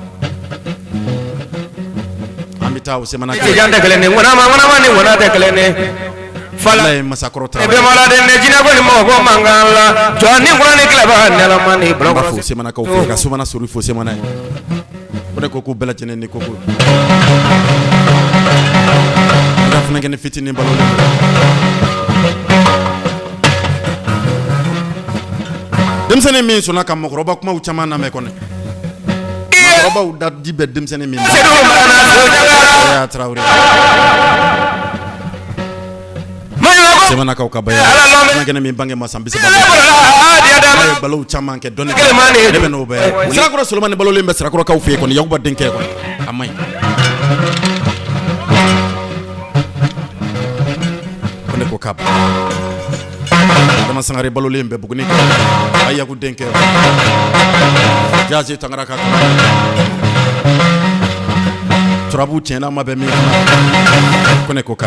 An bɛ taa o Semana. Jan tɛ kelen ni ŋɔnama ŋɔnama ni ŋɔna tɛ kelen ni. Fala Ala ye masakɔrɔ ne bɛ mala den ne jinɛ ko ni mɔgɔ ko mankan la. Jɔn ni kura ni tilaba nɛlama ni An b'a bulɔkɔrɔ. fo Semanakaw fɛ ka Sumana Sori fo Semana ye. Ko ne ko k'u bɛɛ lajɛlen ni koko. N ka funankɛnin fitinin balolen don. Denmisɛnnin min sɔnna ka mɔgɔkɔrɔba kumaw caman lamɛn kɔni. Mɔgɔkɔrɔbaw da di bɛ denmisɛnnin min ma. Yaya Tarawele. Semanakaw ka baya. Funankɛnin min bange ma san 30 bɔ. N'a ye balow caman kɛ dɔnni ne bɛ n'o bɛɛ. Sirakɔrɔ Solomani balolen bɛ Sirakɔrɔkaw fɛ yen kɔni, Yakuba denkɛ kɔni. A man ɲi. Ko ne ko k'a ban. Adama Sangare balolen bɛ Buguni kɛ. A Yaku denkɛ. Jaze Tangara ka turabu tiɲɛna ma bɛ min kunna. Ko ne ko ka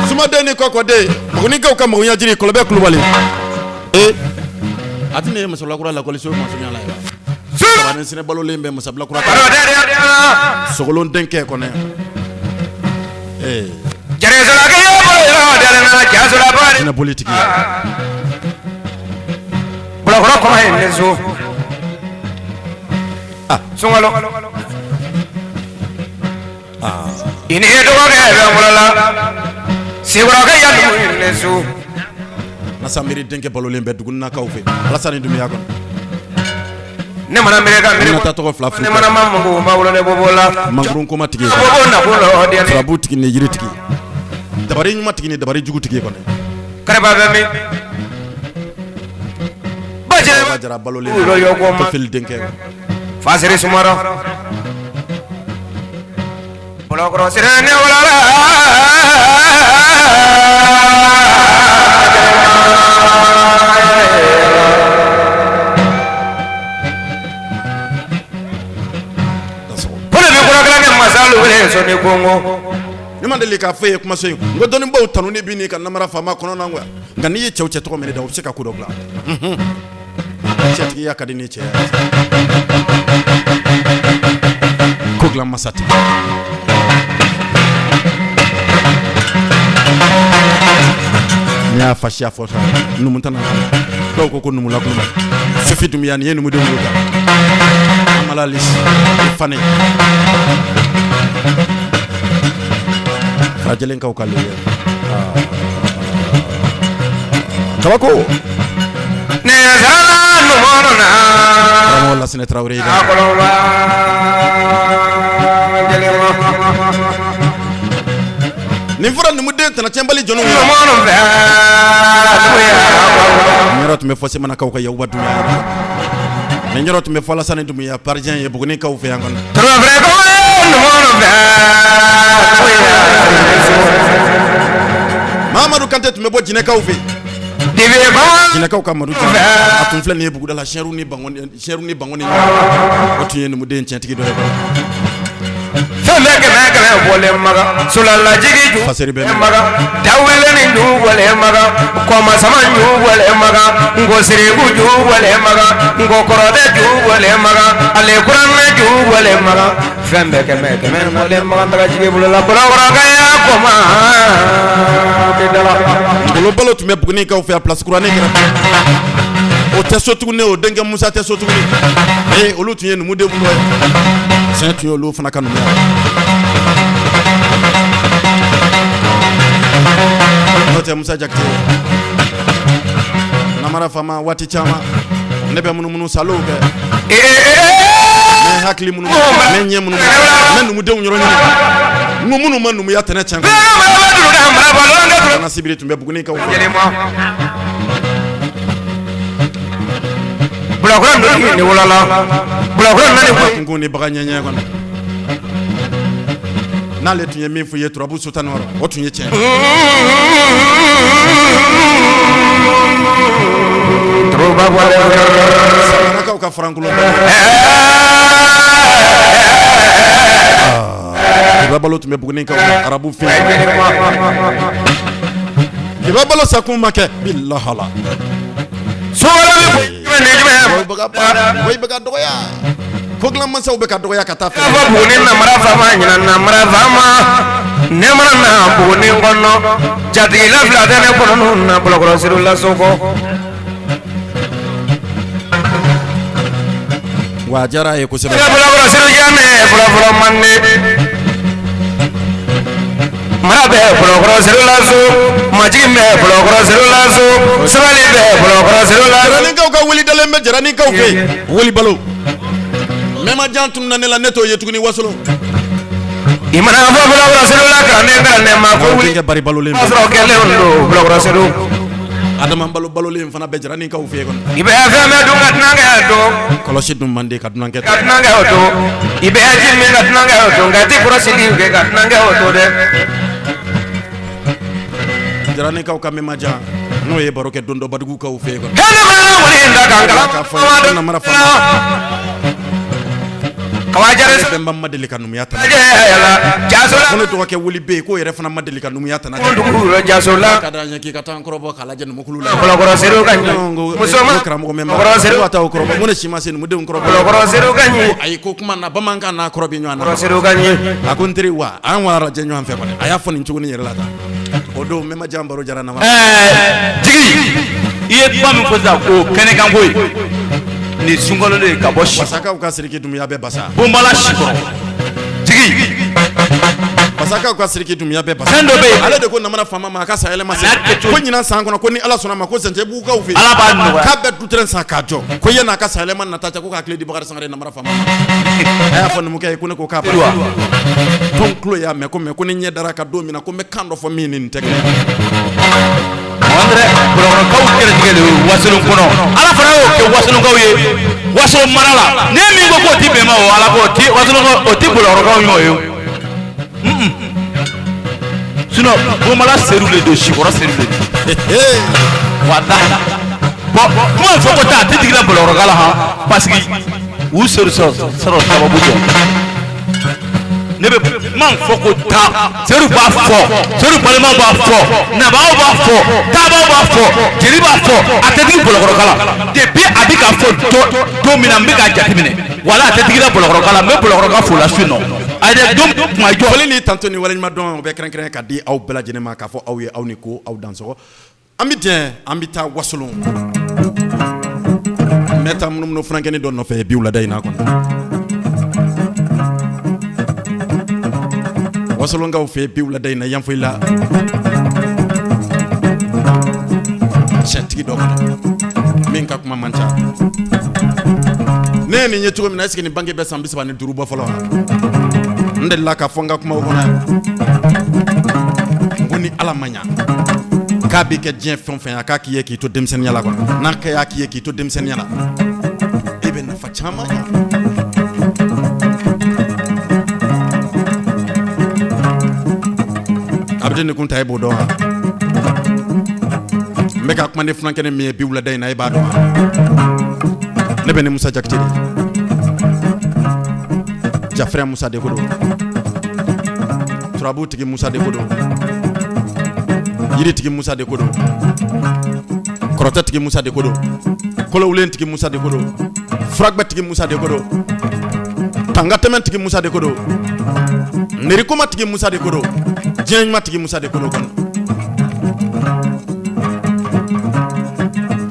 Sumaden ni kɔkɔden, Bugunikaw ka magoɲɛjiri, Kɔlɔbɛ Kulubali. Ee, a tɛ ne ye Masabilakura lakɔliso masurunya la ye wa? Sabanin sinɛ balolen bɛ Masabilakura kan. Sogolon denkɛ kɔnɛ. Ee, jinɛ bolitigi. Bulɔkɔrɔ kɔrɔ ye ne so. Sunkalo. I ni dɔgɔkɛ bɛ n bolo la. Sikɔrɔkɛ yadugu ne so. Masa Miiri denkɛ balolen bɛ Duguninakaw fɛ. Alasani Dunbiya kɔnɔ. Ne mana miiri ka miiri. Aminata tɔgɔ fila furu. Ne mana ma mugu ma wolo ne bobo la. Mankurun koma tigi. Bobo nakun lɔ den. Turabu tigi ni yiri tigi. Dabari ɲuman tigi ni dabari jugu tigi kɔnɔ. Kariba bɛ min? Bajɛ. Baba Jara balolen Wolo yɔ ko ma. Tofili denkɛ. Fasiri sumara. Bulɔkɔrɔ sira ne wala la. Kolo bɛ kura kɛ masa wele sɔn ni kongo. Ne ma deli k'a fɔ e ye kumaso in, n ko dɔnnibaw tanuni bi n'i ka namara faama kɔnɔna ko, nka n'i ye cɛw cɛ tɔgɔ minɛ da, u bɛ se ka ko dɔ dilan. Cɛtigiya ka di ni cɛ ye, ko dilan masa tigi. N'i y'a fasiya fɔ sa, numu tana, dɔw ko ko numula kulubali. Sufi Dunbiya, nin ye numudenw ye kan. Amala Lisi Fane, Farajɛlenkaw ka lele kabako. Ne sara numɔnɔ na. Karamɔgɔ Lasinɛ Tarawele. Akɔlɔba jɛlɛma. Nin fɔra numuden tana cɛnbali jɔnw ye. Numɔnɔ fɛ. Nin yɔrɔ tun bɛ fɔ Semanakaw ka Yakuba Dunbiya ye. Nin yɔrɔ tun bɛ fɔ Alasani Dunbiya parisien ye Bugunikaw fɛ yan kɔnɔ. Tɔrɔfɛ ko numɔnɔ fɛ. Mamadu Kante tun bɛ bɔ Jinɛkaw fɛ. Dibi ko. Jinɛkaw ka Madu Jara, a tun filɛ nin ye buguda la, sɛriw ni bangɔni, sɛriw ni bangɔni, o tun ye numuden tiɲɛtigi dɔ ye. Fɛn bɛɛ kɛmɛ kɛmɛ bɔlen maga solalajigi ju Faseri bɛ min? Maga dawele ju bɔlen maga kɔmasama ju bɔlen maga nkosiriku ju bɔlen maga nkokɔrɔdɛ ju bɔlen maga ale kuranɛ ju bɔlen maga fɛn bɛɛ kɛmɛ kɛmɛ bɔlen maga tagajigi bolola bɔlɔkɔrɔkɛya kɔma Ngolo Balo tun bɛ Bugunikaw fɛ a place kuranin kɛrɛfɛ. O tɛ so tuguni, o denkɛ Musa tɛ so tuguni. Ee, olu tun ye numudenw dɔ ye. Tiɲɛ tun ye olu fana ka numuya. N'o tɛ Musa Jakite, namara faama, waati caman ne bɛ munumunu salow kɛ. N bɛ hakili munumunu, n bɛ ɲɛ munumunu, n bɛ numudenw yɔrɔ ɲini. N ko minnu ma numuya tɛnɛ tiɲɛ kɔnɔ. Fana Sibiri tun bɛ Bugunikaw fɛ. Bulɔkɔrɔ ni wolola bulɔkɔrɔ nani Kun ni bagan ɲɛɲɛ kɔnɔ. N'ale tun ye min fɔ i ye turabu so 16, o tun ye tiɲɛ ye. Samanakaw ka farankolon. Keba Balo tun bɛ Bugunikaw arabu fɛ Keba Balo sakun ma kɛ bilahala bɛ ka dɔgɔya ko dilan masaw bɛ ka dɔgɔya ka taa fɛ Buguni namara faama ɲinan namara faama ne mana na Buguni kɔnɔ jatigila fila tɛ ne kɔnɔ na Bulɔkɔrɔ Sedu la so kɔ Wa a diyara a ye kosɛbɛ. Bulɔkɔrɔ Sedu Janɛ fɔlɔ fɔlɔ mande mara bɛ Bulɔkɔrɔ Sedu la so majigin bɛ Bulɔkɔrɔ Sedu la so sabali bɛ Bulɔkɔrɔ Sedu la so. Jaraninkaw ka wuli dalen bɛ Jaraninkaw fɛ yen wuli balo mɛmajan tununna ne la ne t'o ye tuguni wasolon. I mana fɔ Bulɔkɔrɔ Sedu la kalanden kalanden ma ko wuli denkɛ bari balolen b'a sɔrɔ kɛlenw don Bulɔkɔrɔ Sedu. Adama balo balolen fana bɛ Jaraninkaw fɛ yen kɔni. I bɛ fɛn bɛɛ dun ka dunankɛ to. Kɔlɔsi dun man di ka dunankɛ to. Ka dunankɛ to i bɛ ji min ka dunankɛ to nka i tɛ kɔlɔsili kɛ ka dunankɛ to dɛ. Jaraninkaw ka mɛmajan n'o ye baro kɛ don dɔ Badugukaw fɛ yen kɔni. Hɛrɛ mana wuli da kan kalan. K'a fɔ namara faama. Kaba Bɛnba ma deli ka numuya tana. Jasola. Ko ne dɔgɔkɛ wuli bɛ yen k'o yɛrɛ fana ma deli ka numuya tana. Dugu jasola. Ka d'an ye k'i ka taa an kɔrɔbɔ k'a lajɛ numukulu la. Bulɔkɔrɔ Sedu ka ɲi. Muso ma karamɔgɔ mɛma. Bulɔkɔrɔ Sedu. Ko ka taa o kɔrɔbɔ n ko ne si ma se numudenw kɔrɔbɔ. Bulɔkɔrɔ Sedu ka ɲi. Ayi ko kuma na bamanankan n'a kɔrɔ bɛ ɲɔgɔn na. Bulɔkɔrɔ Sedu ka ɲi. A ko n teri wa an wa lajɛ ɲɔgɔn fɛ kɔni a y'a fɔ nin cogo nin yɛrɛ la tan. O don mɛmajan baro jara na. Ɛɛ jigi i ye kuma min fɔ sisan o kɛnɛkanko ye nin sunkalo de ye ka bɔ si Basakaw ka Siriki Dunbiya bɛ basa. Bonbala Sikɔrɔ jigi Basakaw ka Siriki Dunbiya bɛ basa. Fɛn dɔ bɛ yen. Ale de ko namara faama ma a ka sayɛlɛma se. A n'a kɛcogo. Ko ɲinan san kɔnɔ ko ni Ala sɔnna ma ko Zɛnzɛbugukaw fɛ yen. Ala b'a nɔgɔya. K'a bɛ dutɛrɛn san k'a jɔ. Ko yan'a ka sayɛlɛma nata cɛ ko k'a tile di Bakari Sangare namara faama ma. A y'a fɔ numukɛ ye ko ne ko k'a b'a. Ko n tulo y'a mɛn ko mais ko ni ɲɛ dara a kan don min na ko n bɛ kan dɔ fɔ min ni nin tɛ kelen ye. André Bulɔkɔrɔkaw gɛrɛjɛgɛ de ye Wasolon kɔnɔ Ala fana y'o kɛ Wasolonkaw ye Wasolon mara la ni min ko k'o ti bɛn ma o Ala ko o ti Wasolonkaw o ti Bulɔkɔrɔkaw ɲɔgɔn ye o sinon Bonbala Sedu de don Sikɔrɔ Sedu de don walahi bon kuma fɔ ko taa a tɛ jigin Bulɔkɔrɔka la han parce que u Sedu sɔrɔ sababu dɔn. Ne bɛ kuma fɔ ko taa sedu b'a fɔ sedu balimaw b'a fɔ nabaaw b'a fɔ taabaw b'a fɔ jeli b'a fɔ a tɛ digi Bulɔkɔrɔka la depuis a bɛ k'a fɔ don min na n bɛ k'a jateminɛ wala a tɛ digira Bulɔkɔrɔka la n bɛ Bulɔkɔrɔka fo la su nɔ a yɛrɛ don kuma jɔ. Foli ni tanto ni waleɲuman dɔn o bɛ kɛrɛnkɛrɛn ka di aw bɛɛ lajɛlen ma k'a fɔ aw ye aw ni ko aw dansɔgɔ. An bɛ jɛ an bɛ taa wasolon n bɛ taa munumunu funankɛnin dɔ nɔfɛ bi wulada in na kɔnɔ wasolonkaw fɛ bi wulada in na yanfoyila sɛtigi dɔ kɔnɔ min ka kuma man ca ne ye nin ye cogo min na est-ce que nin bange bɛ san 35 bɔ fɔlɔ wa n delila k'a fɔ n ka kumaw kɔnɔ n ko ni Ala ma ɲa k'a bɛ kɛ diɲɛ fɛn o fɛn a k'a k'i ye k'i to denmisɛnninya la quoi n'a ka y'a k'i ye k'i to denmisɛnninya la e bɛ nafa caman ɲa Abidi ni kunta e b'o dɔn wa n bɛ ka kuma ni funankɛnin min ye bi wulada in na e b'a dɔn wa ne bɛ ni Musa Jakite de Jafrɛ Musa de ko don turabu tigi Musa de ko don yiri tigi Musa de ko don kɔrɔtɛ tigi Musa de ko don kolowulen tigi Musa de ko don furagbɛ tigi Musa de ko don tangatɛmɛ tigi Musa de ko don nerikoma tigi Musa de ko don diɲɛ ɲuman tigi Musa de ko don kɔnɔ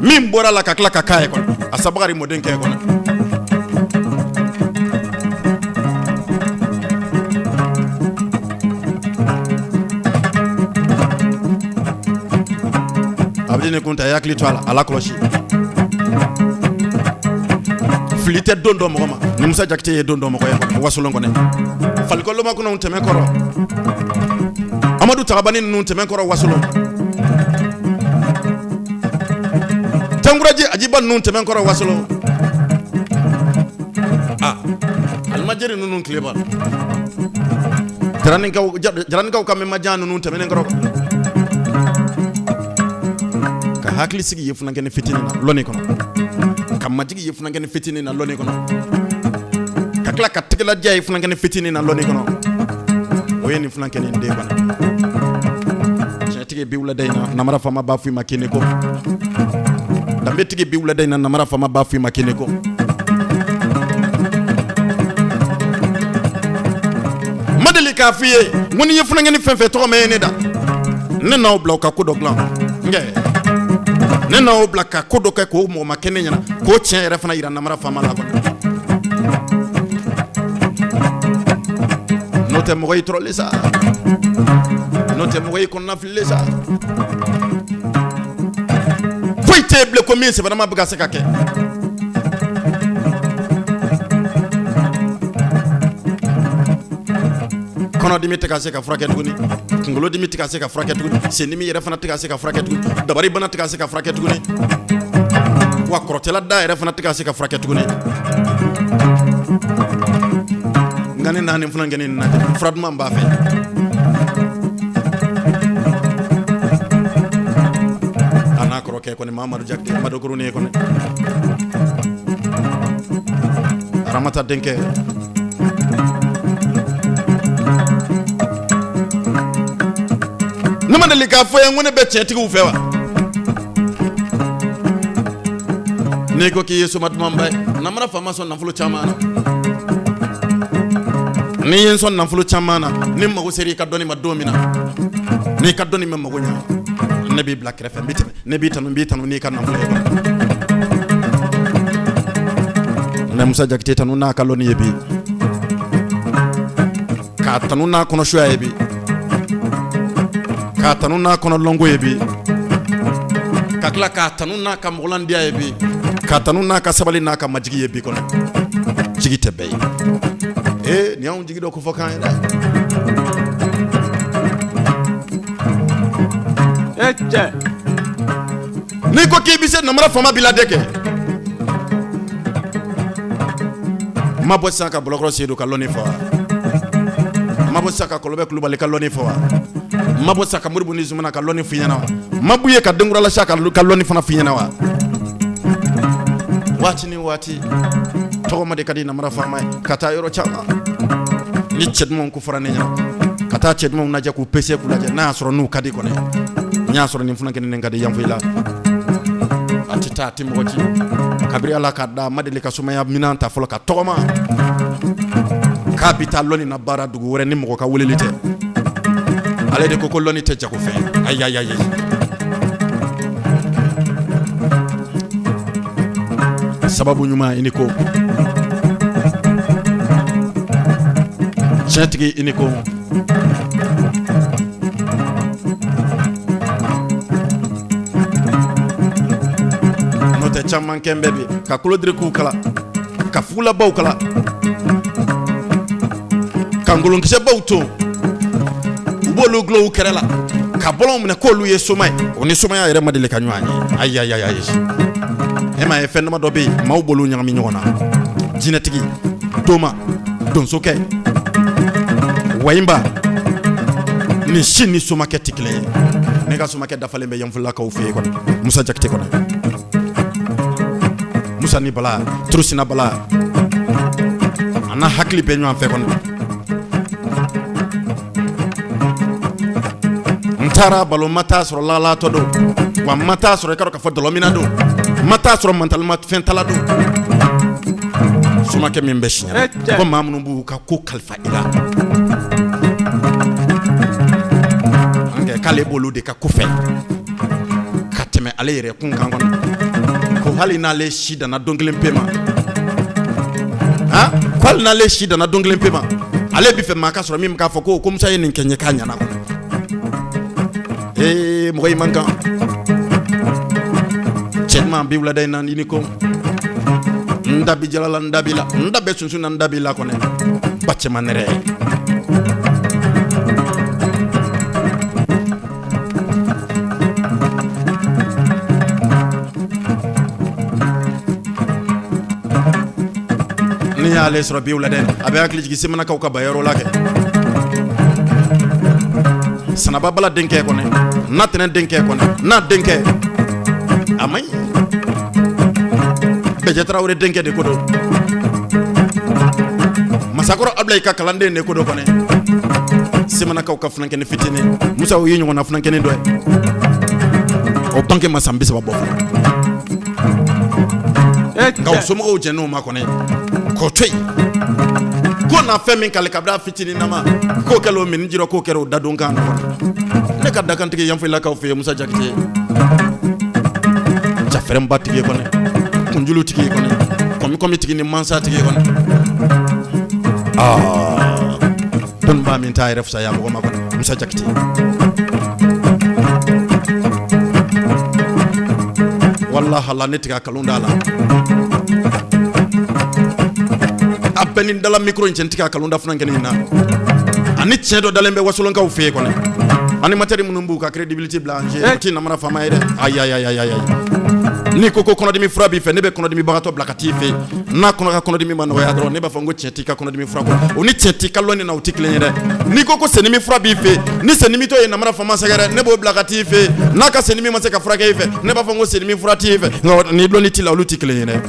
min bɔra la ka tila ka k'a ye kɔnɔ a sabagari mɔden kɛ kɔnɔ Abidi ni kunta i hakili to a la a la kɔlɔsi fili tɛ don dɔ mɔgɔ ma ni Musa Jakite ye don dɔ mɔgɔ ye wasolon kɔnɔ falikɔloma kɔnɔw tɛmɛ kɔrɔ Amadu Tagabani ninnu tɛmɛ kɔrɔ wasolon Tankuraji Ajiba ninnu tɛmɛ kɔrɔ wasolon aa alimajeri ninnu tile b'a Jaraninkaw ka mɛmajan ninnu tɛmɛnen kɔrɔ ka hakili sigi ye funankɛnin fitinin na lɔni kɔnɔ ka majigi ye funankɛnin fitinin na lɔni kɔnɔ ka tila ka tɛgɛladiya ye funankɛnin fitinin na lɔni kɔnɔ. O ye nin funankɛ nin den kɔnɔ. Tiɲɛtigi bi wulada in na, namara faama b'a fɔ i ma k'i ni ko. Danbetigi bi wulada in na, namara faama b'a fɔ i ma k'i ni ko. Ma deli k'a f'i ye n ko n'i ye funankɛnin fɛn fɛn tɔgɔ mɛn ye ne da, ne n'aw bila u ka ko dɔ dilan nkɛ, ne n'aw bila ka ko dɔ kɛ k'o mɔgɔ ma kɛ ne ɲɛna, k'o tiɲɛ yɛrɛ fana yira namara faama la kɔni. N'o tɛ mɔgɔ y'i tɔrɔlen sa, n'o tɛ mɔgɔ y'i kɔnɔna fililen sa. Foyi tɛ yen bilen ko min sɛbɛnama bɛ ka se ka kɛ. Kɔnɔdimi tɛ ka se ka furakɛ tuguni, kunkolodimi tɛ ka se ka furakɛ tuguni, sendimi yɛrɛ fana tɛ ka se ka furakɛ tuguni, dabaribana tɛ ka se ka furakɛ tuguni, wa kɔrɔtɛla da yɛrɛ fana tɛ ka se ka furakɛ tuguni. Nka ne n'a ni funankɛnin nin lajɛ, fura duman b'a fɛ. A n'a kɔrɔkɛ kɔni, Mamadu Jakite Madokoronin ye kɔni, Aramata denkɛ. Ne ma deli k'a fɔ ye ko ne bɛ tiɲɛtigiw fɛ wa? N'i ko k'i ye soma dumanba ye, namara faama sɔn nafolo caman na. N'i ye n sɔn nafolo caman na, ni mago sera i ka dɔnni ma don min na, n'i ka dɔnni bɛ mago ɲɛ, ne b'i bila kɛrɛfɛ, n bɛ tɛmɛ, ne b'i tanu, n b'i tanu n'i ka nafolo ye. Ne Musa Jakite tanu n'a ka lɔnni ye bi, k'a tanu n'a kɔnɔsuya ye bi, k'a tanu n'a kɔnɔ lɔnko ye bi, ka tila k'a tanu n'a ka mɔgɔlandiya ye bi, k'a tanu n'a ka sabali n'a ka majigi ye bi kɔnɔ. Jigi tɛ bɛɛ ye. Ee, nin y'anw jigi dɔ ko fɔ kan ye dɛ. E cɛ. N'i ko k'i bɛ se, namara faama b'i ladɛ kɛ. Ma bɔ sisan ka Bɔlɔkɔrɔ Seyidu ka lɔnni fɔ wa? Ma bɔ sisan ka Kɔlɔbɛ Kulubali ka lɔnni fɔ wa? Ma bɔ sisan ka Moribo ni Zumana ka lɔnni f'i ɲɛna wa? Ma b'u ye ka Denkuralasa ka lɔnni fana f'i ɲɛna wa? Waati ni waati, tɔgɔma de ka di namara faama ye ka taa yɔrɔ caman. Ni cɛ dumanw ko fɔra ne ɲɛna, ka taa cɛ dumanw lajɛ, k'u pese, k'u lajɛ, n'a y'a sɔrɔ n'u ka di kɔni. N y'a sɔrɔ nin funankɛnin nin ka di yanfoyila. A tɛ taa, a tɛ mɔgɔ ci. Kabiri Ala k'a da, a ma deli ka sumaya minɛn ta fɔlɔ ka tɔgɔma k'a bɛ taa lɔnni na baara dugu wɛrɛ ni mɔgɔ ka weleli tɛ. Ale de ko ko lɔnni tɛ jagofɛn. Ayi ayi ayi, sababu ɲuman, i ni ko. Tiɲɛtigi, i ni ko. N'o tɛ, caman kɛn bɛ bi ka kolodirikiw kala, ka fugulabaw kala, ka ngolonkisɛbaw ton, u b'olu dulon u kɛrɛ la ka bɔlɔnw minɛ k'olu ye soma ye. O ni somaya yɛrɛ ma deli ka ɲɔgɔn ye. Ayi ayi ayi, e m'a ye, fɛn dama dɔ bɛ yen, maaw b'olu ɲagami ɲɔgɔn na: jinɛtigi, doma, donsokɛ, wayinba. Nin si ni somakɛ tɛ kelen ye. Ne ka somakɛ dafalen bɛ yanfolilakaw fɛ yen kɔni, Musa Jakite kɔni, Musa ni Bala Turusina Bala, a n'a hakili bɛ ɲɔgɔn fɛ kɔni. N taara balo, ma taa sɔrɔ lalatɔ don wa, ma taa sɔrɔ i ka dɔn k'a fɔ dɔlɔminna don, ma taa sɔrɔ mantalima fɛntala don. Somakɛ min bɛ siɲɛ ko maa minnu b'u ka ko kalifa i la, k'ale b'olu de ka ko fɛ ka tɛmɛ ale yɛrɛ kun kan kɔnɔ, ko hali n'ale si danna don kelen pe ma, ko hali n'ale si danna don kelen pe ma, ale bɛ fɛ maa ka sɔrɔ min k'a fɔ ko Musa ye nin kɛ n ye k'a ɲɛna kɔnɔ. Ee, mɔgɔ i man kan. Cɛ ɲuman, bi wulada in na, i ni ko. N da bi jala la, n da b'i la, n da bɛ sunsun na, n da b'i la kɔnɛ. Ba cɛman nɛrɛ. Ni y'ale sɔrɔ bi wulada in, a bɛ hakili jigin Semanakaw ka bayɔrɔ la kɛ. Sanaba Bala denkɛ kɔnɛ, n'a tɛnɛ denkɛ kɔnɛ, n'a denkɛ a man ɲi. Bɛjɛ Tarawele denkɛ de ko don, Masakɔrɔ Abulayi ka kalanden de ko don kɔnɛ. Semanakaw ka funankɛnin fitinin Musa o ye ɲɔgɔnna funankɛnin dɔ ye o bange ma san 30 bɔ fɔlɔ nka o somɔgɔw jɛn'o ma kɔni k'o to yen ko na fɛn min kali kabini a fitinin nama k'o kɛlen o minni jira k'o kɛra o dadonkan na ne ka dakantigi yanfɔlilakaw fɛ yen Musa Jakite jafɛrɛnba tigi ye kɔni kunjulu tigi ye kɔni kɔmi kɔmi tigi ni mansa tigi ye kɔni aa dɔnnibaa min t'a yɛrɛ fisaya mɔgɔ ma kɔni Musa Jakite walahala ne tigɛ kalon da la a bɛɛ ni dala micro in cɛ n tigɛ kalon da funankɛnin in na ani tiɲɛ dɔ dalen bɛ wasolonkaw fɛ yen kɔni animateur minnu b'u ka crédibilité bila en jeu o tɛ namara faama ye dɛ ayi ayi ayi ayi n'i ko ko kɔnɔdimi fura b'i fɛ ne bɛ kɔnɔdimibagatɔ bila ka t'i fɛ yen n'a kɔnɔ ka kɔnɔdimi ma nɔgɔya dɔrɔn ne b'a fɔ n ko tiɲɛ t'i ka kɔnɔdimi fura ko o ni tiɲɛ t'i ka lɔnni na o tɛ kelen ye dɛ n'i ko ko sendimi fura b'i fɛ ni sendimitɔ ye namara faama sɛgɛrɛ ne b'o bila ka t'i fɛ n'a ka sendimi ma se ka furakɛ i fɛ ne b'a fɔ n ko sendimi fura t'i fɛ nka ni lɔnni t'i la olu tɛ kelen ye dɛ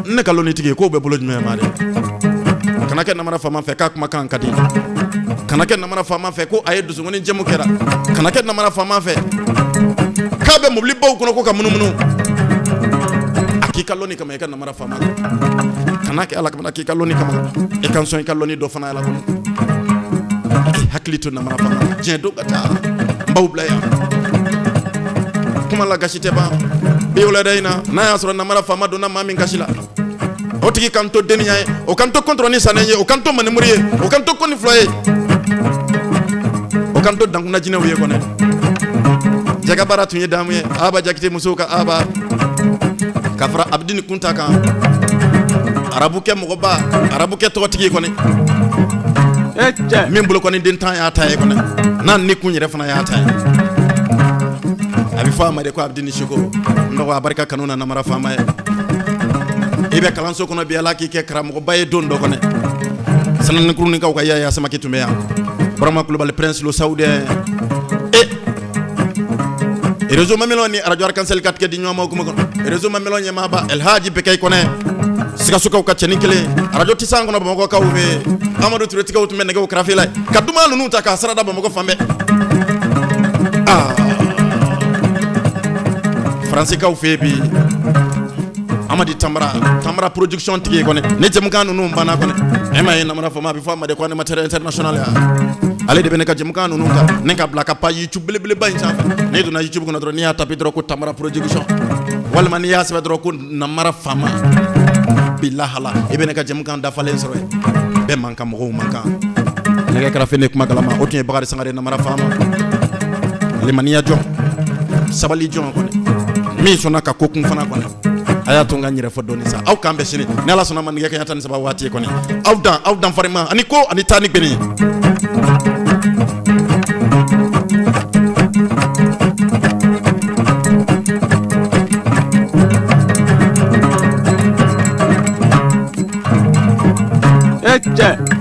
ne ka lɔnnitigi k'o bɛ bolo jumɛn ma dɛ kana kɛ namara faama fɛ k'a kumakan ka di kana kɛ namara faama fɛ ko a ye dusukun jɛmu kɛra kana kɛ namara faama fɛ k'a bɛ mobilibaw kɔnɔ ko ka munumunu a k'i ka lɔnni kama i ka namara faama kana kɛ ala kama k'i ka lɔnni kama i ka sɔn i ka lɔnni dɔ fana ala kɔnɔ i k'i hakili to namara faama diɲɛ don ka taa n b'aw bila yan kuma la gasi tɛ ban bi wulada in na n'a y'a sɔrɔ namara faama donna maa min gasi la o tigi kan to deniya ye o kan to kɔntɔrɔni sannen ye o kan to manimuru ye o kan to kɔni fila ye o kan to dankunna jinɛw ye kɔnɛ jɛgɛbaara tun ye damu ye aba jakite musow ka aba ka fara abudini kunta kan arabukɛ mɔgɔba arabukɛ tɔgɔtigi kɔni min bolo kɔni den tan y'a ta ye kɔni n'a ni kun yɛrɛ fana y'a ta ye a bɛ fɔ a ma de ko abudini siko n dɔgɔ a barika kanu na namara faama ye i bɛ kalanso kɔnɔ bi ala k'i kɛ karamɔgɔba ye don dɔ kɔnɔ sananikuruninkaw ka yaya samake tun bɛ yan burama kulubali prince le saoudien e réseau mamelon ni arajo arc-en-ciel ka tigɛ di ɲɔgɔn ma o kuma kɔnɔ réseau mamelon ɲɛmaaba elhaji bɛkɛyi kɔnɛ sikasokaw ka cɛnin kelen arajo tisan kɔnɔ bamakɔkaw fɛ amadu turetigaw tun bɛ nɛgɛw karafe la ka duman ninnu ta k'a sira da bamakɔ fan bɛɛ aa faransikaw fɛ bi amadi tanbara tanbara production tigi ye kɔni ni jɛmukan ninnu banna kɔni e ma ye namara faama a bɛ fɔ a ma de ko animateur international ya ale de bɛ ne ka jɛmukan ninnu ta ne ka bila ka page YouTube belebeleba in sanfɛ n'i donna YouTube kɔnɔ dɔrɔn n'i y'a taper dɔrɔn ko tanbara production walima n'i y'a sɛbɛn dɔrɔn ko namara faama bilahala i bɛ ne ka jɛmukan dafalen sɔrɔ yen bɛɛ man kan mɔgɔw man kan nɛgɛ karafe ne kuma galama o tun ye bakari sangare namara faama limaniya jɔn sabali jɔn kɔni min sɔnna ka ko kun fana kɔni a y'a to n ka n yɛrɛ fɔ dɔɔni sa aw k'an bɛn sini ni ala sɔnna ma nɛgɛ kanɲɛ 13 waati kɔni aw dan aw dan farima ani ko ani taa ni gbɛni E cɛ.